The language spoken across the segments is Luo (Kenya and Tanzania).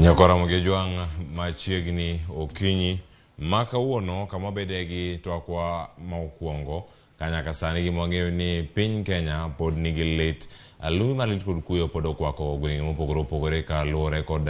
Nyakoromo gi jwang' machiegni okinyi ma kawuono kama wabede gi twakwa mokwongo ka nyaka sani gima wang'eyo ni piny Kenya pod nigi lit lumi mar lit kod kuyo pod okwako gwenge mopogore opogore kaluwore kod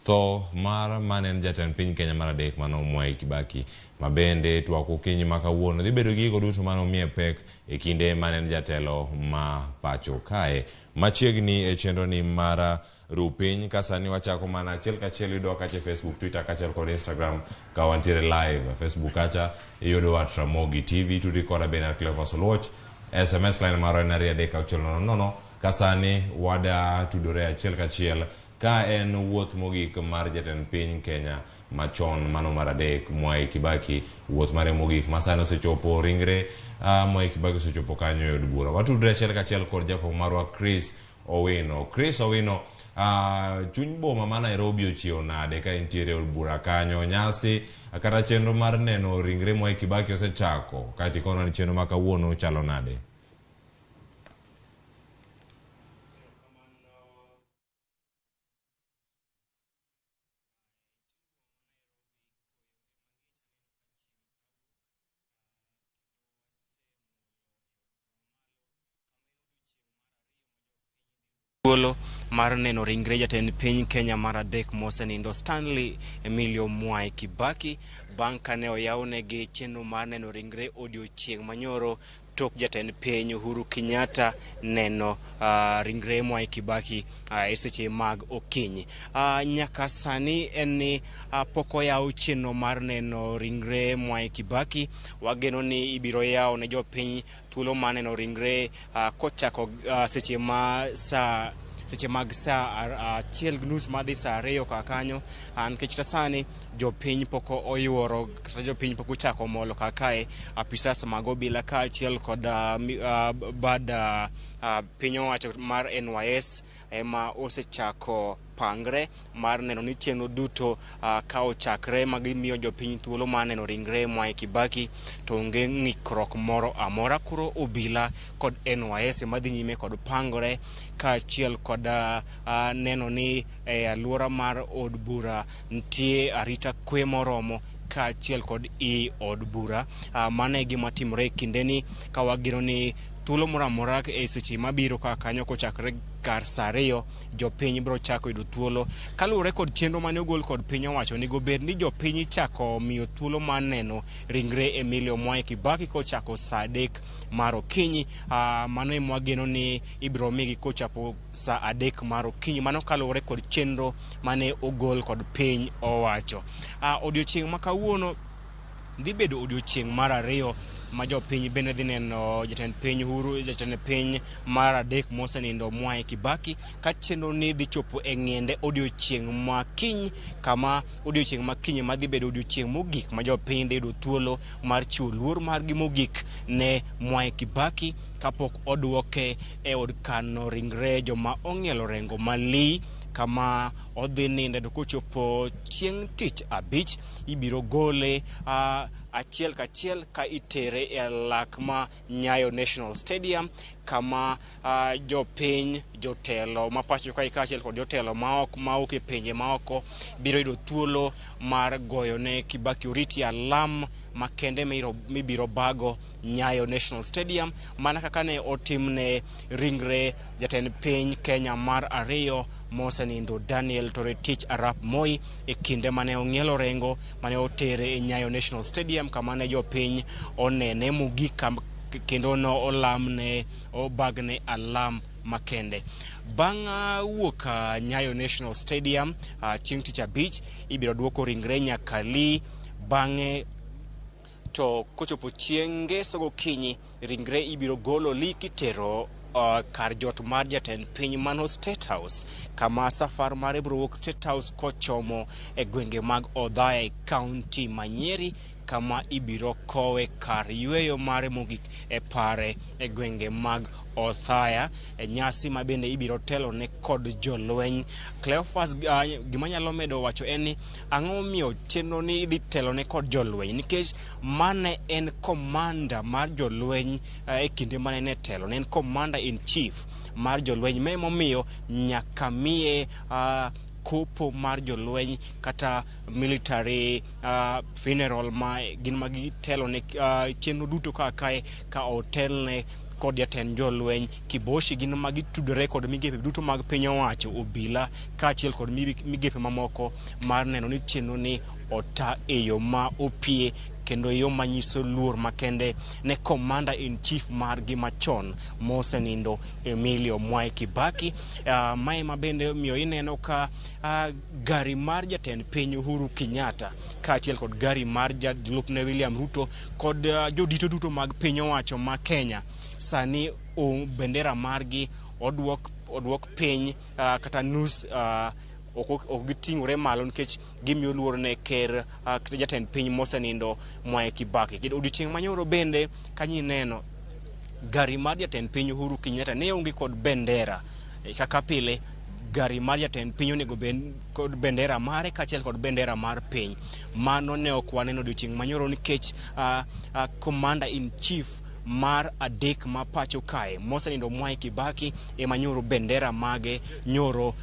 tho mar mane en jatend piny Kenya mar adek mano Mwai Kibaki ma bende twak okinyi ma kawuono dhi bedo gi gigo duto mane omiye pek e kinde mane en jatelo ma pacho kae machiegni e chenro ni mar ru piny ka sani wachako mana achiel kachiel yudowa kacha e Facebook, Twitter kaachiel kod Instagram ka wantiere live. Facebook kacha iyudowa at Ramogi TV, tudi koda bende at Cleophas Oluoch. SMS line marwa en 23600 ka sani wada tudore achiel kachiel ka en wuoth mogik mar jatend piny Kenya machon mano mar adek Mwai Kibaki wuoth mare mogik ma sani osechopo ringre Mwai Kibaki osechopo kanyo e od bura. Watudre achiel kachiel kod jafwambo marwa Chris Owino. Chris Owino, chuny boma ma Nairobi ochiew nade ka entiere e od bura kanyo? Nyasi kata chenro mar neno ringre Mwai Kibaki osechako. Kaeto ikonwa ni chenro ma kawuono chalo nade? Thuolo mar neno ringre jatend piny Kenya mar adek mosenindo Stanley Emilio Mwai Kibaki bang' kane oyawnegi chenro mar neno ringre odiochieng' manyoro tok jatend piny Uhuru Kenyatta neno ringre Mwai Kibaki e seche mag okinyi. Nyaka sani en ni pok oyaw chenro mar neno ringre Mwai Kibaki. Wageno ni ibiro yaw ne jopiny thuolo mar neno ringre kochako seche ma saa seche mag saa achiel gi nus madhi saa ariyo ka kanyo, nikech kata sani jopiny pok oyuoro kata jopiny pok ochako molo kar kae. Apisas mag obila kaachiel kod bad piny owacho mar NYS ema osechako pangre mar neno ni chenro duto ka ochakre ma gimiyo jopiny thuolo mar neno ringre Mwai Kibaki to onge ng'ikruok moro amora. Koro obila kod NYS ema dhi nyime kod pangore kaachiel kod neno ni e alwora mar od bura nitie arita kwe moromo kaachiel kod i od bura. Mano e gima timore e kindeni ka wageno ni thuolo moro amora e seche mabiro ka kanyo kochakore kar saa ariyo jopiny biro chako yudo thuolo kaluwore kod chenro mane ogol kod piny owacho. Onego bed ni jopiny ichako miyo thuolo mar neno ringre Emilio Mwai Kibaki kochako saa adek mar okinyi. Mano ema wageno ni ibiro migi kochapo saa adek mar okinyi, mano kaluwore kod chenro mane ogol kod piny owacho. Odiochieng' ma kawuono dhi bedo odiochieng' mar ariyo ma jopiny bende dhi neno jatend piny Uhuru, jatend piny mar adek mosenindo Mwai Kibaki, ka chenro ni dhi chopo e ng'iende odiochieng' ma kiny, kama odiochieng' ma kiny ma dhi bedo odiochieng' mogik ma jopiny dhi yudo thuolo mar chiwo luor margi mogik ne Mwai Kibaki kapok oduoke e od kano ringre joma ong'ielo rengo mali kama odhi ninde. To kochopo chieng' tich abich ibiro gole achiel kachiel ka itere e lak ma Nyayo National Stadium kama jopiny, jotelo ma pacho kae kaachiel kod jotelo maok mawuok e pinje maoko biro yudo thuolo mar goyo ne Kibaki oriti alam makende mibiro bago Nyayo National Stadium, mana kaka ne otimne ringre jatend piny Kenya mar ariyo mosenindo Daniel Toroitich arap Moi e kinde mane ong'ielo rengo mane otere e Nyayo National Stadium kama ne jopiny onene mogik kendo no olamne obagne alam makende. Bang' wuok Nyayo National Stadium chieng' tich abich ibiro duoko ringre nyaka Lee, bang'e to kochopo chieng' ngeso gokinyi ringre ibiro golo Lee kitero kar jot mar jatend piny mano State House, kama safar mare biro wuok State House kochomo e gwenge mag Othaya e kaunti ma Nyeri, kama ibiro kowe kar yweyo mare mogik e pare e gwenge mag Othaya, e nyasi ma bende ibiro telone kod jolweny. Cleophas, gima nyalo medo wacho en ni ang'o momiyo chenro ni idhi telone kod jolweny? Nikech mane en commander mar jolweny e kinde mane en e telo, ne en commander in chief mar jolweny, ma emomiyo nyaka miye Kopo mar jolweny kata military funeral ma gin ma gitelo ne chenro duto ka kae ka otelne kod jatend jolweny Kiboshi gin ma gitudore kod migepe duto mag piny owacho, obila kaachiel kod migepe mamoko mar neno ni chenro ni ota e yo ma opie kendo yo manyiso luor makende ne commander in chief margi machon mosenindo Emilio Mwai Kibaki. Mae ma bende miyo ineno ka gari mar jatend piny Uhuru Kenyatta kaachiel kod gari mar jalupne William Ruto kod jodito duto mag piny owacho ma Kenya sani bendera margi oduok piny kata nus ok giting'ore malo nikech gimiyo luor ne ker kata jatend piny mosenindo Mwai Kibaki. Odiochieng' manyoro bende kanyo ineno gari mar jatend piny Uhuru Kenyatta ne onge kod bendera kaka pile gari mar jatend piny onego bed kod bendera mare kaachiel kod bendera mar piny. Mano ne ok waneno odiochieng' manyoro nikech commander in chief mar adek ma pacho kae mosenindo Mwai Kibaki ema nyoro bendera mage nyoro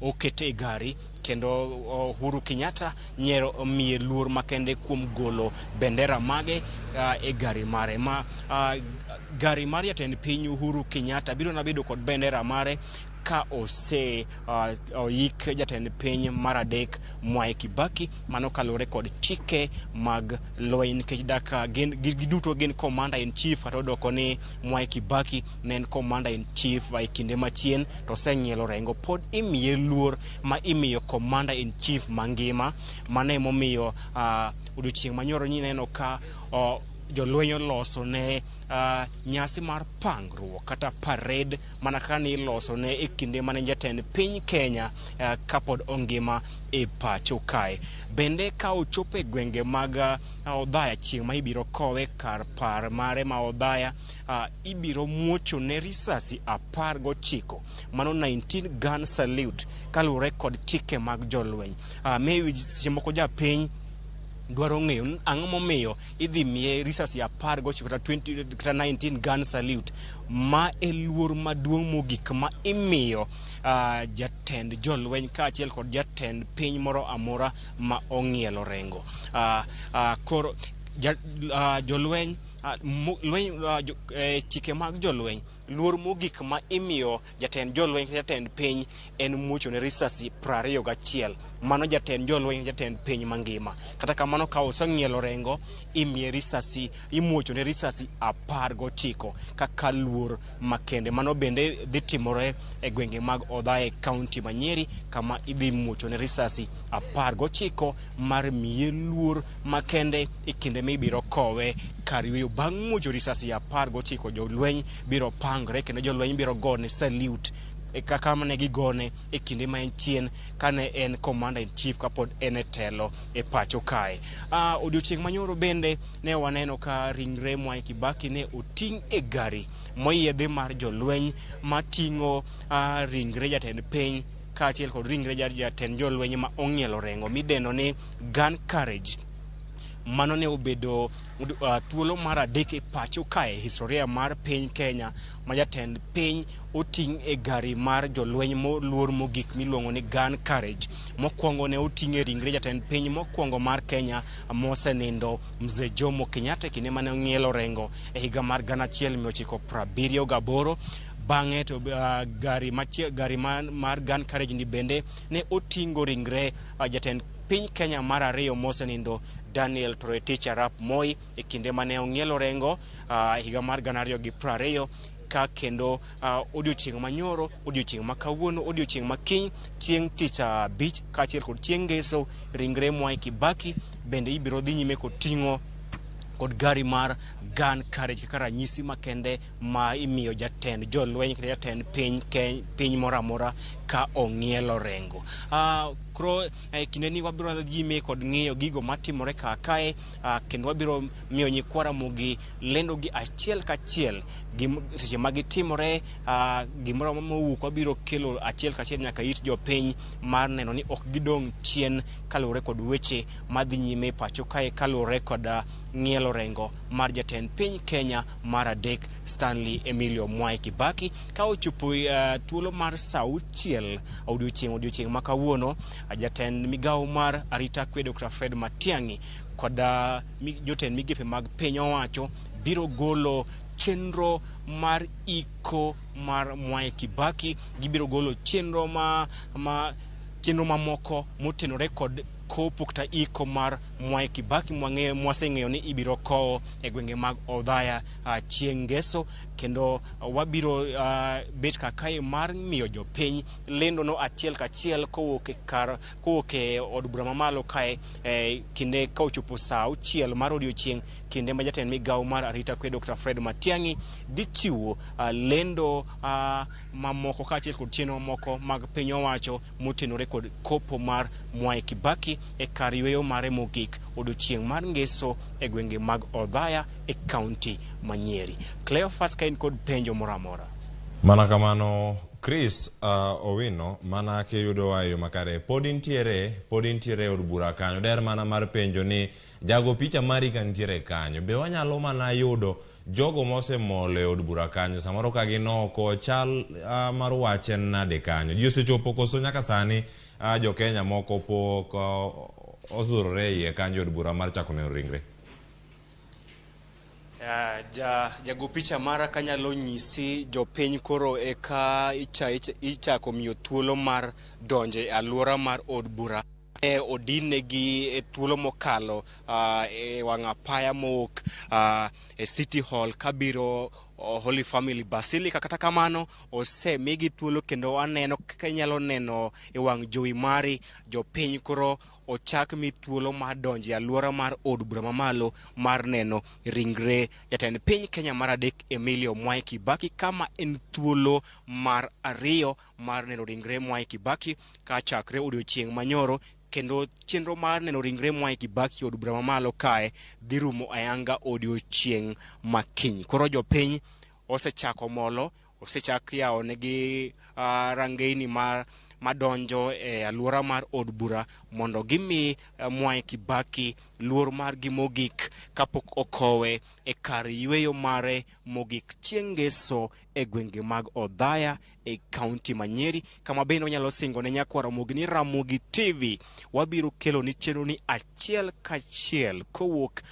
okete e gari kendo Uhuru Kenyatta nyero omiye luor makende kuom golo bendera mage e gari mare ma gari mar jatend piny Uhuru Kenyatta biro na bedo kod bendera mare ka ose oyik jatend piny mar adek Mwai Kibaki. Mano kaluwore kod chike mag lweny nikech dak gin giduto gin commander in chief kata odoko ni Mwai Kibaki ne en commander in chief e kinde machien to oseng'ielo rengo pod imiye luor ma imiyo commander in chief mangima. Mano emomiyo odiochieng' manyoro nyineno ka jolweny oloso ne nyasi mar pangruok kata parade mana kaka ne iloso ne e kinde mane jatend piny Kenya kapod ongima e pacho kae. Bende ka ochopo e gwenge mag Othaya chieng' ma ibiro kowe kar par mare ma Othaya ibiro muocho ne risasi 19 mano 19 gun salute kaluwore kod chike mag jolweny. Maybe seche moko japiny dwaro ng'eyo ang'o momiyo idhi miye risasi 19 kata 20 kata 19 gun salute. Ma e luor maduong' mogik ma imiyo jatend jolweny kaachiel kod jatend piny moro amora ma ong'ielo rengo. Koro jolweny lweny chike mag jolweny luor mogik ma imiyo jatend jolweny kata jatend piny en muocho ne risasi 21 mano jatend jolweny jatend piny mangima. Kata kamano ka oseng'ielo rengo imiye risasi imuocho ne risasi 19 kaka luor makende. Mano bende dhi timore e gwenge mag Othaya e kaunti ma Nyeri kama idhi muocho ne risasi 19 mar miye luor makende e kinde mibiro kowe kar yweyo. Bang' muocho risasi 19 jolweny biro pangre kendo jolweny biro gone salute kaka ne gigone e kinde ma en chien kane en commander in chief kapod en e telo e pacho kae. Odiochieng' manyoro bende ne waneno ka ringre Mwai Kibaki ne oting' e gari moyiedhi mar jolweny mating'o ringre jatend piny kaachiel kod ringre jatend jolweny ma ong'ielo rengo midendo ni gun carriage. Mano ne obedo thuolo mar adek e pacho kae historia mar piny Kenya ma jatend piny oting' e gari mar jolweny moluor mogik miluongo ni gun carriage. Mokwongo ne oting' e ringre jatend piny mokwongo mar Kenya mosenindo Mzee Jomo Kenyatta e kinde mane ong'ielo rengo e higa mar 1978. Bang'e to gari mar gun carriage ni bende ne oting'o ringre jatend piny Kenya mar ariyo mosenindo Daniel Toroitich arap Moi e kinde mane ong'ielo rengo higa mar 2020 ka kendo odiochieng' manyoro, odiochieng' ma kawuono, odiochieng' ma kiny, chieng' tich abich kaachiel kod chieng' ngeso ringre Mwai Kibaki bende ibiro dhi nyime kod ting'o kod gari mar gun carriage kaka ranyisi makende ma imiyo jatend jolweny kata jatend piny piny moro amora ka ong'ielo rengo. Koro kinde ni wabiro nyime kod ng'iyo gigo matimore kar kae kendo wabiro miyo nyikwa Ramogi lendo gi achiel kachiel seche ma gitimore gimoro mowuok wabiro kelo achiel kachiel nyaka it jopiny mar neno ni ok gidong' chien kaluwore kod weche madhi nyime pacho kae kaluwore kod ng'ielo rengo mar jatend piny Kenya mar adek Stanley Emilio Mwai. Mwai Kibaki. Ka ochopo thuolo mar saa 6 odiochieng' ma kawuono, jatend migawo mar arita kwe Dr. Fred Matiang'i kod jotend migepe mag piny owacho biro golo chenro mar iko mar Mwai Kibaki. Gibiro golo chenro ma chenro mamoko motenore kod kopo kata iko mar Mwai Kibaki mwaseng'eyo ni ibiro kowo e gwenge mag Othaya chieng' ngeso, kendo wabiro bet kakae mar miyo jopiny lendo no achiel kachiel kowuok e kar kowuok e od bura mamalo kae kinde ka ochopo saa 6 mar odiochieng', kinde ma jatend migawo mar arita kwe Dr. Fred Matiang'i dhi chiwo lendo mamoko kaachiel kod chenro mamoko mag piny owacho motenore kod kopo mar Mwai Kibaki e kar yweyo mare mogik odiochieng' mar ngeso e gwenge mag Othaya e kaunti ma Nyeri. Cleophas, ka in kod penjo moro amora. Mana kamano Chris Owino, mana kiyudowa e yo makare, pod intiere e od bura kanyo. Der mana mar penjo ni jago picha mari ka nitiere kanyo, be wanyalo mana yudo jogo mosemolo e od bura kanyo samoro ka gin oko, chal mar wach en nade kanyo? Ji osechopo koso nyaka sani jo Kenya moko pok osurore iye kanyo e od bura mar chako neno ringre? Jago picha mara kanyalo nyisi jopiny koro eka ichako miyo thuolo mar donjo e alwora mar od bura. Odinegi e thuolo mokalo e wang' apaya mowuok e City Hall kabiro Holy Family Basilica. Kata kamano osemigi thuolo kendo aneno kaka inyalo neno e wang' jowi mari jopiny koro ochak mi thuolo mar donjo e alwora mar od bura mamalo mar neno ringre jatend piny Kenya mar adek Emilio Mwai Kibaki, kama en thuolo mar ariyo mar neno ringre Mwai Kibaki kachakre odiochieng' manyoro. Kendo chenro mar neno ringre Mwai Kibaki od bura mamalo kae dhi rumo ayanga odiochieng' makiny. Koro jopiny osechako molo, osechak yawo negi rangeyni madonjo e alwora mar od bura mondo gimi Mwai Kibaki luor margi mogik kapok okowe e kar yweyo mare mogik chieng' ngeso e gwenge mag Othaya e kaunti ma Nyeri, kama bende wanyalo singo ne nyakwar Ramogi ni Ramogi TV wabiro kelo ni chenro ni achiel kachiel kowuok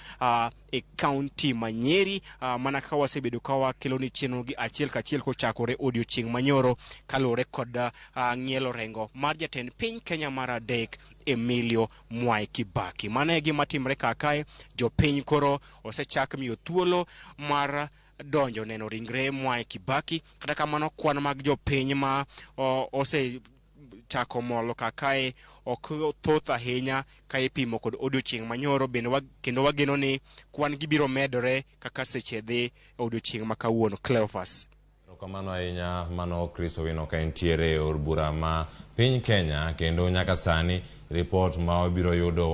e kaunti ma Nyeri, mana ka wasebedo ka wakelo ni chenro gi achiel kachiel kochakore odiochieng' manyoro kaluwore kod ng'ielo rengo mar jatend piny Kenya mar adek Emilio Mwai Kibaki. Mano e gima timre kakae, jopiny koro osechak miyo thuolo mar donjo neno ringre Mwai Kibaki. Kata kamano kwan mag jopiny ma osechako molo kakae ok thoth ahinya ka ipimo kod odiochieng' manyoro, bende kendo wageno ni kwan gi biro medore kaka seche dhi odiochieng' ma kawuono. Cleophas. Erokamano ahinya mano Chris Owino ka entiere e od bura ma piny Kenya, kendo nyaka sani ripot ma wabiro yudo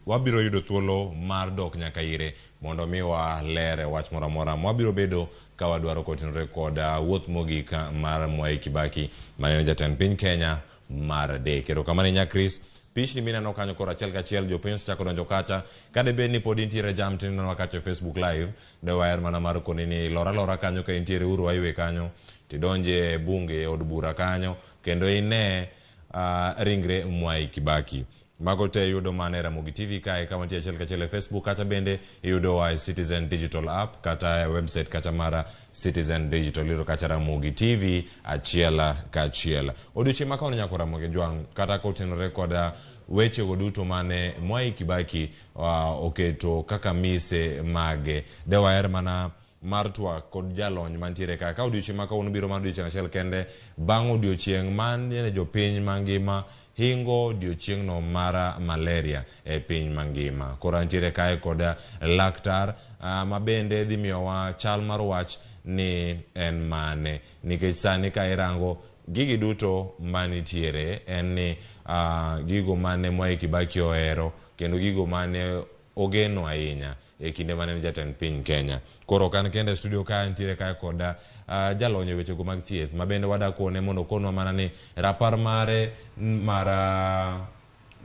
wabiro yudo thuolo mar dok nyaka ire mondo mi walere wach moro amora mwabiro bedo ka wadwaro kotenore kod wuoth mogik mar Mwai Kibaki mane en jatend piny Kenya mar adek. Erokamano ahinya Chris. Pichni mineno kanyo koro achiel kachiel jopiny osechako donjo kacha. Ka dibed ni pod intiere jam to inenowa kacha e Facebook Live, de waher mana mar koni ni lora lora kanyo ka intiere Uhuru Highway kanyo, tidonje e bunge e od bura kanyo kendo ine ringre Mwai Kibaki. Mago te yudo mana e Ramogi TV kae ka wantie achiel kachiel e Facebook, kata bende iyudowa e Citizen Digital App kata e website kacha mar Citizen Digital, iyudo kacha Ramogi TV achiel kachiel. Odiochieng' ma kawuono nyaka Ramogi Jwang' kata kotenore kod wechego duto mane Mwai Kibaki oketo kaka mise mage. De waher mana mar twak kod jalony mantiere ka. Ka odiochieng' ma kawuono biro mar odiochieng' achiel kende bang' odiochieng' mane jopiny mangima hingo odiochieng'no mar malaria e piny mangima. Koro antiere kae kod laktar ma bende dhi miyowa chal mar wach ni en mane, nikech sani ka irango gigi duto manitiere en ni gigo mane Mwai Kibaki ohero kendo gigo mane ogeno ahinya e kinde mane en jatend piny Kenya. Koro ok an kende e studio ka, antiere kae kod jalony e wechego mag thieth ma bende wadwa kone mondo okonwa mana ni rapar mare mar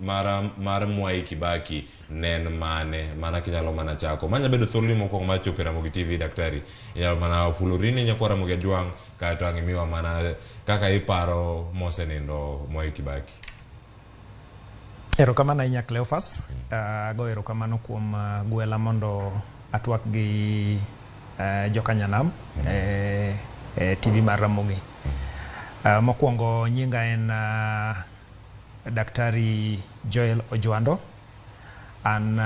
mar Mwai Kibaki ne en mane? Mana kinyalo mana chako. Ma nyalo bedo thuoloni mokwongo mar chopo e Ramogi TV daktari. Inyalo mana fulori ni nyakwa Ramogi Ajwang' kaeto ang' imiwa mana kaka iparo mosenindo Mwai Kibaki. Erokamano ahinya Cleophas. Ago erokamano kuom gwela mondo atwak gi jokanyanam e TV mar Ramogi. Mokwongo nyinga en Daktari Joel Ojwando. An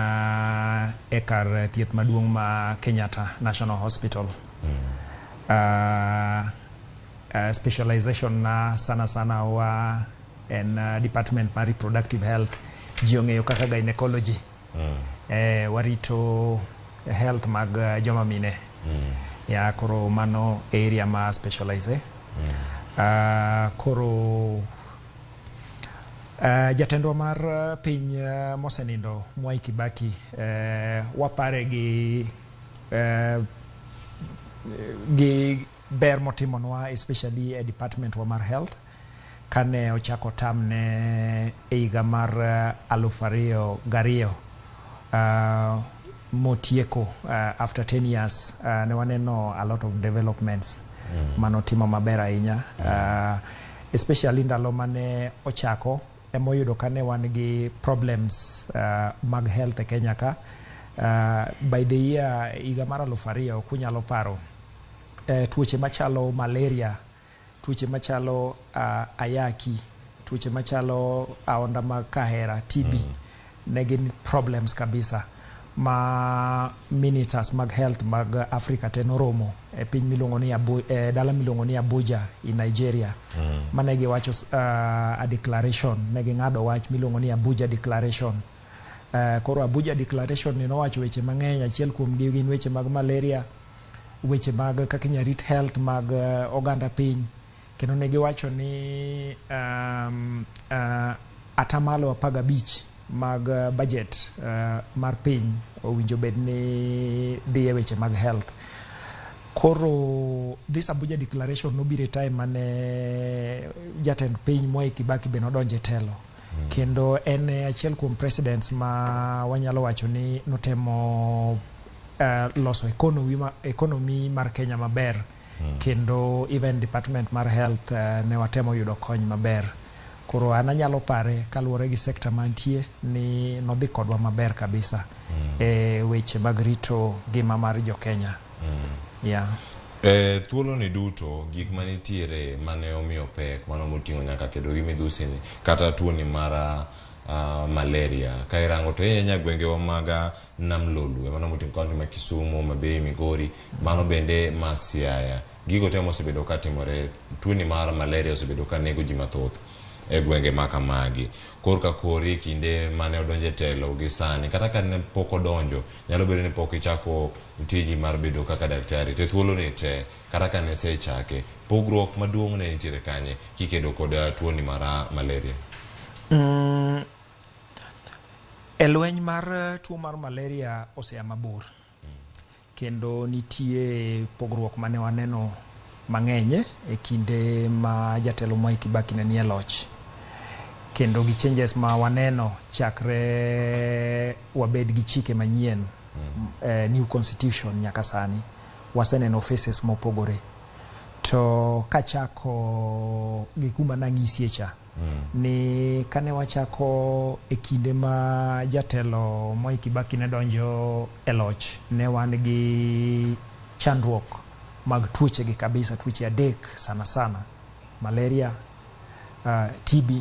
e kar thieth maduong' ma Kenyatta National Hospital. Specialization na sana sana wa en department mar reproductive health. Ji ong'eyo kaka gynecology. Warito health mag joma mine. Ya koro mano area ma specialize. Koro jatendwa mar piny mosenindo Mwai Kibaki wapare gi ber motimonwa especially e department wa mar health kane ochako term ne e higa mar 2002 motieko after 10 years ne waneno a lot of developments manotimo maber ahinya especially ndalo mane ochako emoyudo kane wan gi problems mag health e Kenya ka by the year higa mar 2000 kunyalo paro tuoche machalo malaria, tuoche machalo ayaki, tuoche machalo aonda mag kahera, TB ne gin problems kabisa ma ministers mag health mag Africa te noromo e piny miluongo ni dala miluongo ni Abuja in Nigeria mane giwacho a declaration ne ging'ado wach miluongo ni Abuja Declaration. Koro Abuja Declaration ni nowacho weche mang'eny, achiel kuom gi gin weche mag malaria, weche mag kaka inyalo rit health mag oganda piny, kendo ne giwacho ni atamalo 15 mag budget mar piny owinjo bed ni dhi e weche mag health. Koro this Abuja Declaration nobiro e time mane jatend piny Mwai Kibaki be nodonjo e telo. Kendo en e achiel kuom presidents ma wanyalo wacho ni notemo loso economy mar Kenya maber. Kendo even department mar health ne watemo yudo kony maber. Koro an anyalo pare kaluwore gi sector mantie ni nodhi kodwa maber kabisa e weche mag rito ngima mar jo Kenya. Yeah. E thuolo ni duto gik manitiere mane omiyo pek mano moting'o nyaka kedo gi midhusi ni kata tuoni mar malaria ka irango to inya gwengewa mag Nam Lolwe mano moting'o kaunti ma Kisumu, Homa Bay, Migori mano bende ma Siaya gigo te mosebedo ka timore tuoni mar malaria osebedo ka nego ji mathoth e gwenge ma kamagi. Korka kori kinde mane odonjo e telo gi sani kata ka ne pok odonjo nyalo bedo ni pok ichako tiji mar bedo kaka daktari to thuolo ni te kata ka ne sechake pogruok maduong' ne nitiere kanye kikedo kod tuoni mar malaria? E lweny mar tuo mar malaria osea mabor. Kendo nitie pogruok mane waneno mang'eny e kinde ma jatelo Mwai Kibaki ne nie loch. Kendo gi changes ma waneno chakre wabed gi chike manyien, new constitution nyaka sani, waseneno phases mopogore. To kachako gi kuma nang'isie cha, ni kane wachako e kinde ma jatelo Mwai Kibaki ne donjo e loch, ne wan gi chandruok mag tuoche gi kabisa, tuoche adek sana sana, malaria, TB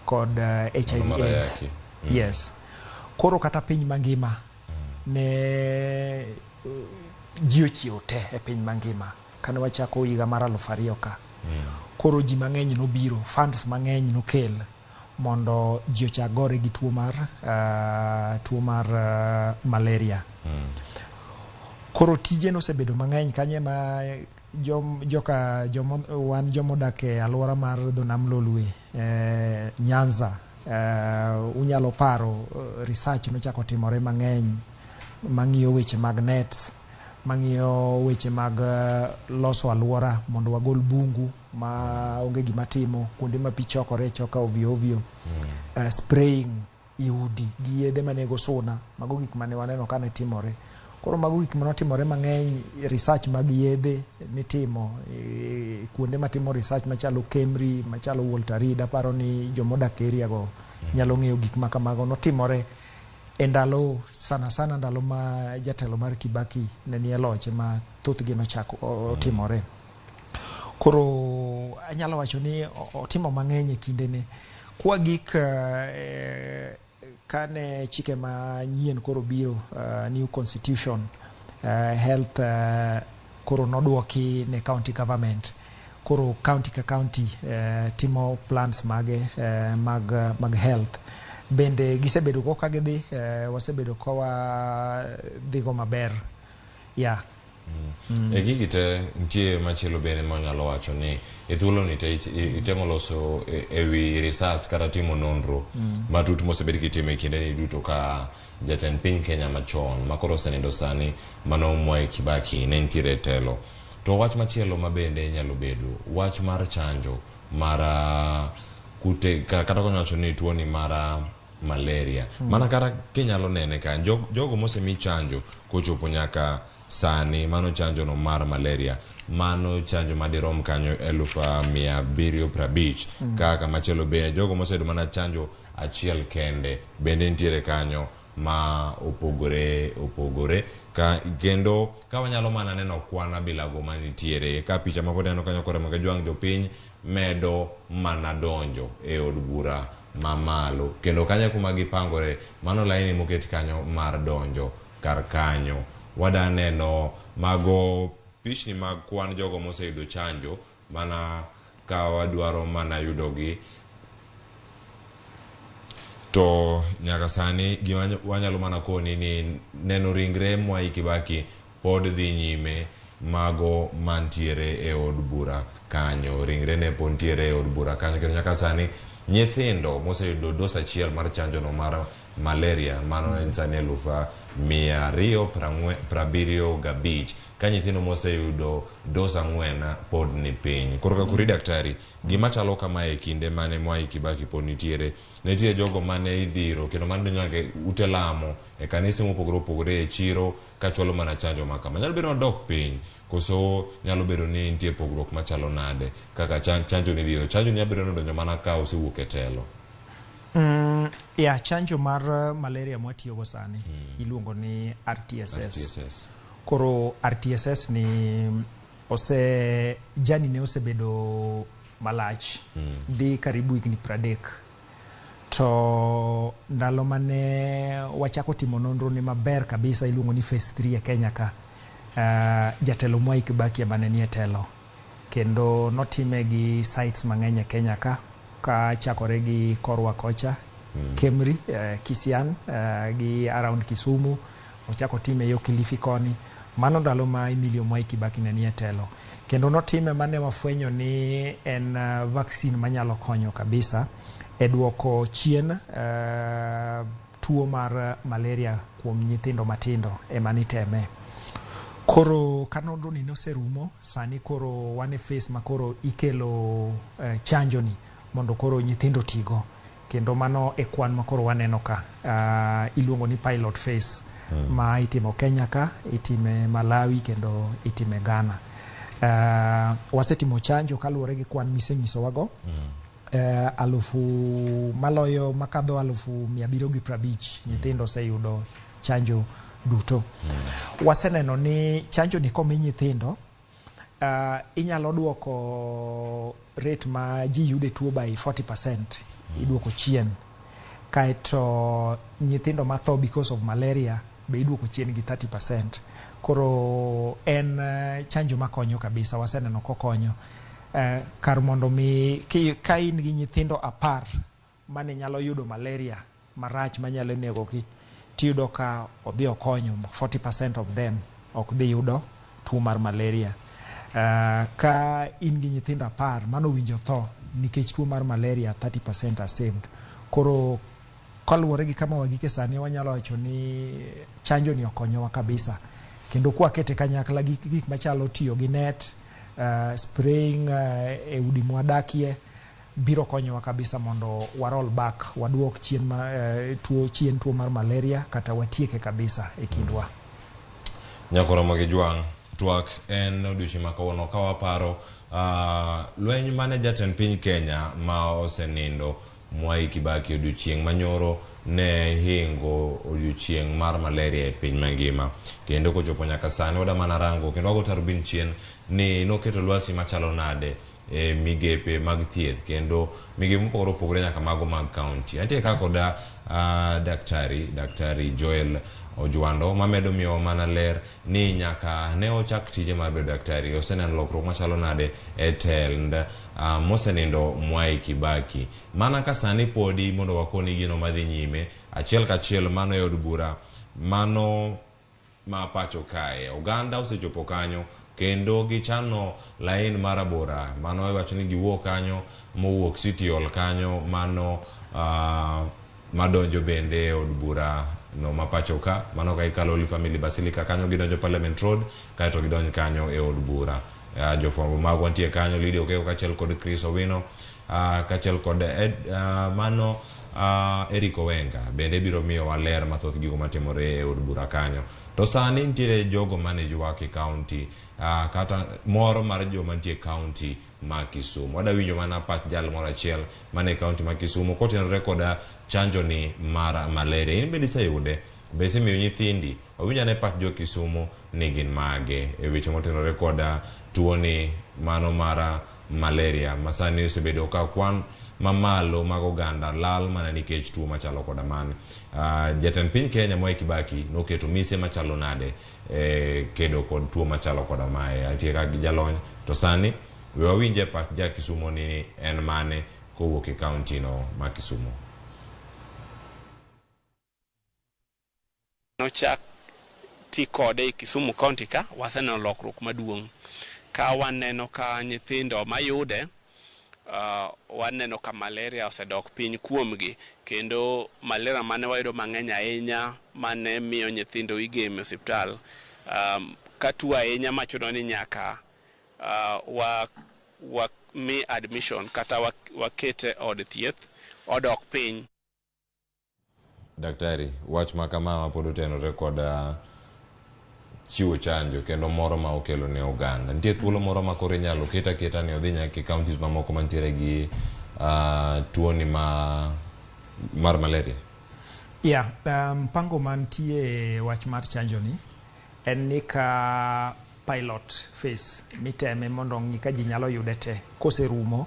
kod HIV AIDS. Yes. Koro kata piny mangima ne ji ochiewo te e piny mangima kane wachako higa mar 2000 ka. Koro ji mang'eny nobiro, funds mang'eny nokel mondo ji ochak gore gi tuo mar malaria. Koro tije nosebedo mang'eny kanye ma wan jomodak e alwora mar dho nam Lolwe, Nyanza, unyalo paro research nochako timore mang'eny mang'iyo weche mag nets, mang'iyo weche mag loso alwora mondo wagol bungu ma onge gima timo, kuonde ma pi chokore choka ovyo ovyo, spraying i udi gi yedhe manego suna. Mago gik mane waneno ka ne timore. Koro mago gik manotimore mang'eny, research mag yedhe nitimo kuonde matimo research machalo KEMRI, machalo Walter Reed. Aparo ni jomodak area go nyalo ng'eyo gik ma kamago notimore e ndalo, sana sana ndalo ma jatelo mar Kibaki ne nie loch ma thothgi nochako otimore. Koro anyalo wacho ni otimo mang'eny e kindene. Kwa gik kane chike manyien koro biro, new constitution, health koro noduoki ne county government. Koro county ka county timo plans mage mag health. Bende gisebedo go ka gidhi, wasebedo ka wadhigo maber. Yeah. E gigi te nitie machielo bende manyalo wacho ni e thuolo ni te itemo loso e wi research kata timo nonro matut mosebed kitimo e kinde ni duto ka jatend piny Kenya machon ma koro osenindo sani, mano Mwai Kibaki, ne nitiere e telo. To wach machielo ma bende nyalo bedo wach mar chanjo mar kute kata konyalo wacho ni tuo ni mar malaria. Mana kata kinyalo nene ka jogo mosemi chanjo kochopo nyaka sani, mano chanjo no mar malaria, mano chanjo madirom kanyo 750,000. Kaka machielo bende jogo moseyudo mana chanjo achiel kende bende nitiere kanyo ma opogore opogore. Ka kendo ka wanyalo mana neno kwan abilago manitiere ka picha ma pod aneno kanyo koremo ka jwang' jopiny medo mana donjo e od bura mamalo, kendo kanyo kuma gipangore, mano laini moket kanyo mar donjo kar kanyo. Wada neno mago pichni mag kwan jogo moseyudo chanjo, mana ka wadwaro mana yudogi. To nyaka sani gima wanyalo mana koni ni neno ringre Mwai Kibaki pod dhi nyime, mago mantiere e od bura kanyo, ringre ne pod ntiere e od bura kanyo. Kendo nyaka sani nyithindo moseyudo dos achiel mar chanjo no mar malaria, mano en sani 275,000, ka nyithindo moseyudo dos 4 pod ni piny. Koro ka kuri daktari, gima chalo kamae, e kinde mane Mwai Kibaki pod nitiere, nitie jogo mane idhiro kendo mane donjo nyaka e ute lamo, e kanise mopogore opogore, e chiro, kachwalo mana chanjo ma kama. Nyalo bedo nodok piny koso nyalo bedo ni nitie pogruok machalo nade kaka chanjo ni dhiro? Chanjo ni nyalo bedo nodonjo mana ka osewuok e telo. Ya chanjo mar malaria mwatiyogo sani iluongo ni RTSS. RTSS. Koro RTSS ni ose jani ne osebedo malach dhi karibu higni 30. To ndalo mane wachako timo nonro ni maber kabisa, iluongo ni phase 3 e Kenya ka, jatelo Mwai Kibaki ema ne nie telo, kendo notime gi sites mang'eny e Kenya ka, kachakore gi korwa kocha Kemri, Kisian, gi around Kisumu, ochako time yo Kilifi koni. Mano ndalo ma Emilio Mwai Kibaki ne nie telo, kendo notime mane wafwenyo ni en vaccine manyalo konyo kabisa e duoko chien tuo mar malaria kuom nyithindo matindo ema niteme. Koro ka nonro ni noserumo, sani koro wan e phase ma koro ikelo chanjo ni mondo koro nyithindo tigo, kendo mano e kwan ma koro waneno ka iluongo ni pilot phase ma itimo Kenya ka, itime Malawi kendo itime Ghana. Wasetimo chanjo kaluwore gi kwan misenyisowago, alufu maloyo makadho 750,000 nyithindo oseyudo chanjo duto. Waseneno ni chanjo ni komi nyithindo, inyalo duoko rate ma ji yude tuo by 40%, iduoko chien. Kaeto nyithindo matho because of malaria be iduoko chien gi 30%. Koro en chanjo makonyo kabisa, waseneno kokonyo. Kar mondo mi ka in gi nyithindo 10 mane nyalo yudo malaria marach manyalo negogi, tiyudo ka odhi okonyo 40% of them ok dhi yudo tuo mar malaria. Ka in gi nyithindo 10 mano winjo tho nikech tuo mar malaria, 30% are saved. Koro kaluwore gi kama wagike sani, wanyalo wacho ni chanjo ni okonyowa kabisa. Kendo kwakete kanyakla gi gik machalo tiyo gi net, spraying e udi mwadakie, biro konyowa kabisa mondo wa roll back, waduok chien ma, tuo chien tuo mar malaria kata watieke kabisa e kindwa. Nyakoromo gi jwang' twak en odiochieng' ma kawuono ka waparo lweny mane jatend piny Kenya ma osenindo Mwai Kibaki odiochieng' manyoro ne hingo odiochieng' mar malaria e piny mangima. Kendo kochopo nyaka sani wada mana rango kendo wago tarubin chien ni noketo lwasi machalo nade e migepe mag thieth kendo migepe mopogore opogore nyaka mago mag kaunti. Antie ka koda daktari, Daktari Joel Ojwando mamedo miyowa mana ler ni nyaka ne ochak tije mar bedo daktari oseneno lokruok machalo nade e tend mosenindo Mwai Kibaki. Mana ka sani podi mondo wakoni gino madhi nyime achiel kachiel mano e od bura mano ma pacho kae. Oganda osechopo kanyo kendo gichano lain marabora mano iwacho ni giwuok kanyo mowuok City Hall kanyo mano madonjo bende e od bura no ma pacho ka mano ka ikalo Holy Family Basilica kanyo gidonjo Parliament Road kaeto gidonj kanyo e od bura. Jofwambo magwa nitie kanyo Lydia Okeko kaachiel kod Chris Owino kaachiel kod Ed, mano Eric Owenga bende biro miyowa ler mathoth gigo matimore e od bura kanyo. To sani nitiere jogo mane ywak e kaunti kata moro mar joma nitie e kaunti ma Kisumu. Wada winjo mana pach jal moro achiel mane e kaunti ma Kisumu kotenore koda chanjo ni mar malaria. In bende iseyude? Be isemiyo nyithindi? Wawinj ane pach jo Kisumu ni gin mage e weche motenore koda tuoni mano mar malaria ma sani osebedo ka kwan mamalo mag oganda lal mana nikech tuo machalo koda mano. Jatend piny Kenya Mwai Kibaki noketo mise machalo nade e kedo kod tuo machalo koda mae. Antie ka gi jalony to sani we wawinje pach ja Kisumu ni en mane kowuok e kaunti no ma Kisumu. Nochak ti kode e Kisumu County ka waseneno lokruok maduong'. Ka waneno ka nyithindo mayude waneno ka malaria osedok piny kuomgi kendo malaria mane wayudo mang'eny ahinya mane miyo nyithindo igemo e osiptal ka tuo ahinya machuno ni nyaka wa mi admission kata wakete od thieth odok piny. Daktari, wach ma kama ma pod otenore kod chiwo chanjo kendo moro ma okelo ne oganda. Nitie thuolo moro ma koro inyalo ket aketa ni odhi nyaka e counties mamoko mantiere gi tuoni ma mar malaria. Yeah, mpango mantie wach mar chanjo ni en ni ka pilot phase miteme mondo ong'i ka ji nyalo yude te koserumo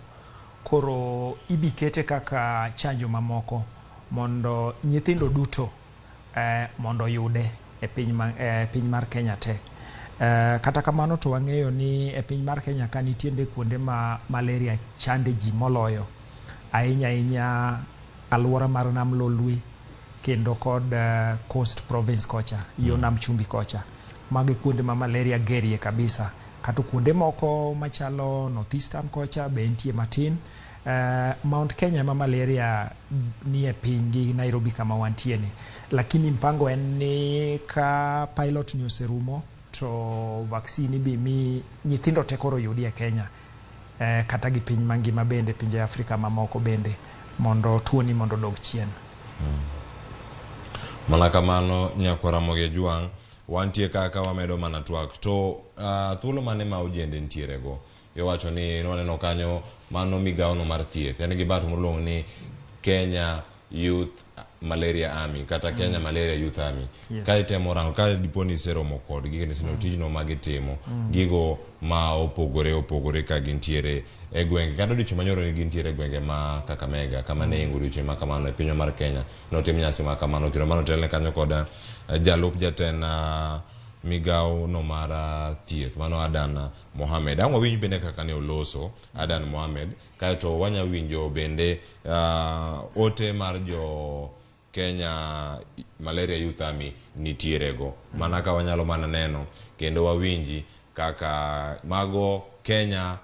koro ibikete kaka chanjo mamoko mondo nyithindo duto mondo oyude e piny, ma, piny mar Kenya te. Kata kamano to wang'eyo ni e piny mar Kenya ka nitiere kuonde ma malaria chande ji moloyo ahinya ahinya alwora mar Nam Lolwe kendo kod Coast Province kocha yo Nam Chumbi kocha. Mago e kuonde ma malaria gerie kabisa. Kata kuonde moko machalo North Eastern kocha be nitie matin. Mount Kenya ema malaria nie piny gi Nairobi kama wantie ni. Lakini mpango en ni ka pilot ni oserumo to vaccine ibi mi nyithindo te koro yudi e Kenya. Kata gi piny mangima bende, pinje Afrika mamoko bende mondo tuoni mondo odog chien. Mana kamano nyakwar Ramogi Ojwang', wantie kaka wamedo mana twak to thuolo mane ma ojende nitiere go? Iwacho ni nwaneno kanyo mano migawo no mar thieth en gi bat moluongo ni Kenya Youth Malaria Army kata Kenya Malaria Youth Army. Yes. Ka itemo rango ka dipo ni iseromo kodgi kendo iseneno tijno ma gitimo gigo ma opogore opogore ka gintiere e gwenge kata odiochieng' manyoro ni gintiere e gwenge ma Kakamega kama ne ingo odiochieng' ma kamano e pinywa mar Kenya notim nyasi ma kamano kendo mano otelne kanyo kod jalup jatend migawo no mar thieth mano Adan Mohamed. Ang' wawinj bende kaka ne oloso Adan Mohamed kaeto wanya winjo bende ote mar jo Kenya Malaria Youth Army nitiere go. Mana ka wanyalo mana neno kendo wawinji kaka mago Kenya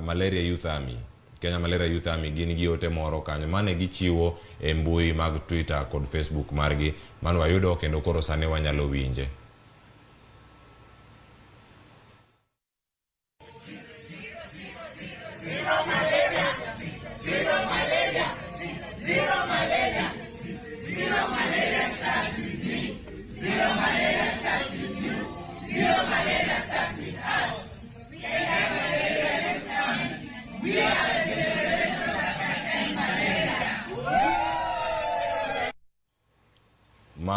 Malaria Youth Army. Kenya Malaria Youth Army gin gi ote moro kanyo mane gichiwo e mbui mag Twitter kod Facebook margi mane wayudo kendo koro sani wanyalo winje.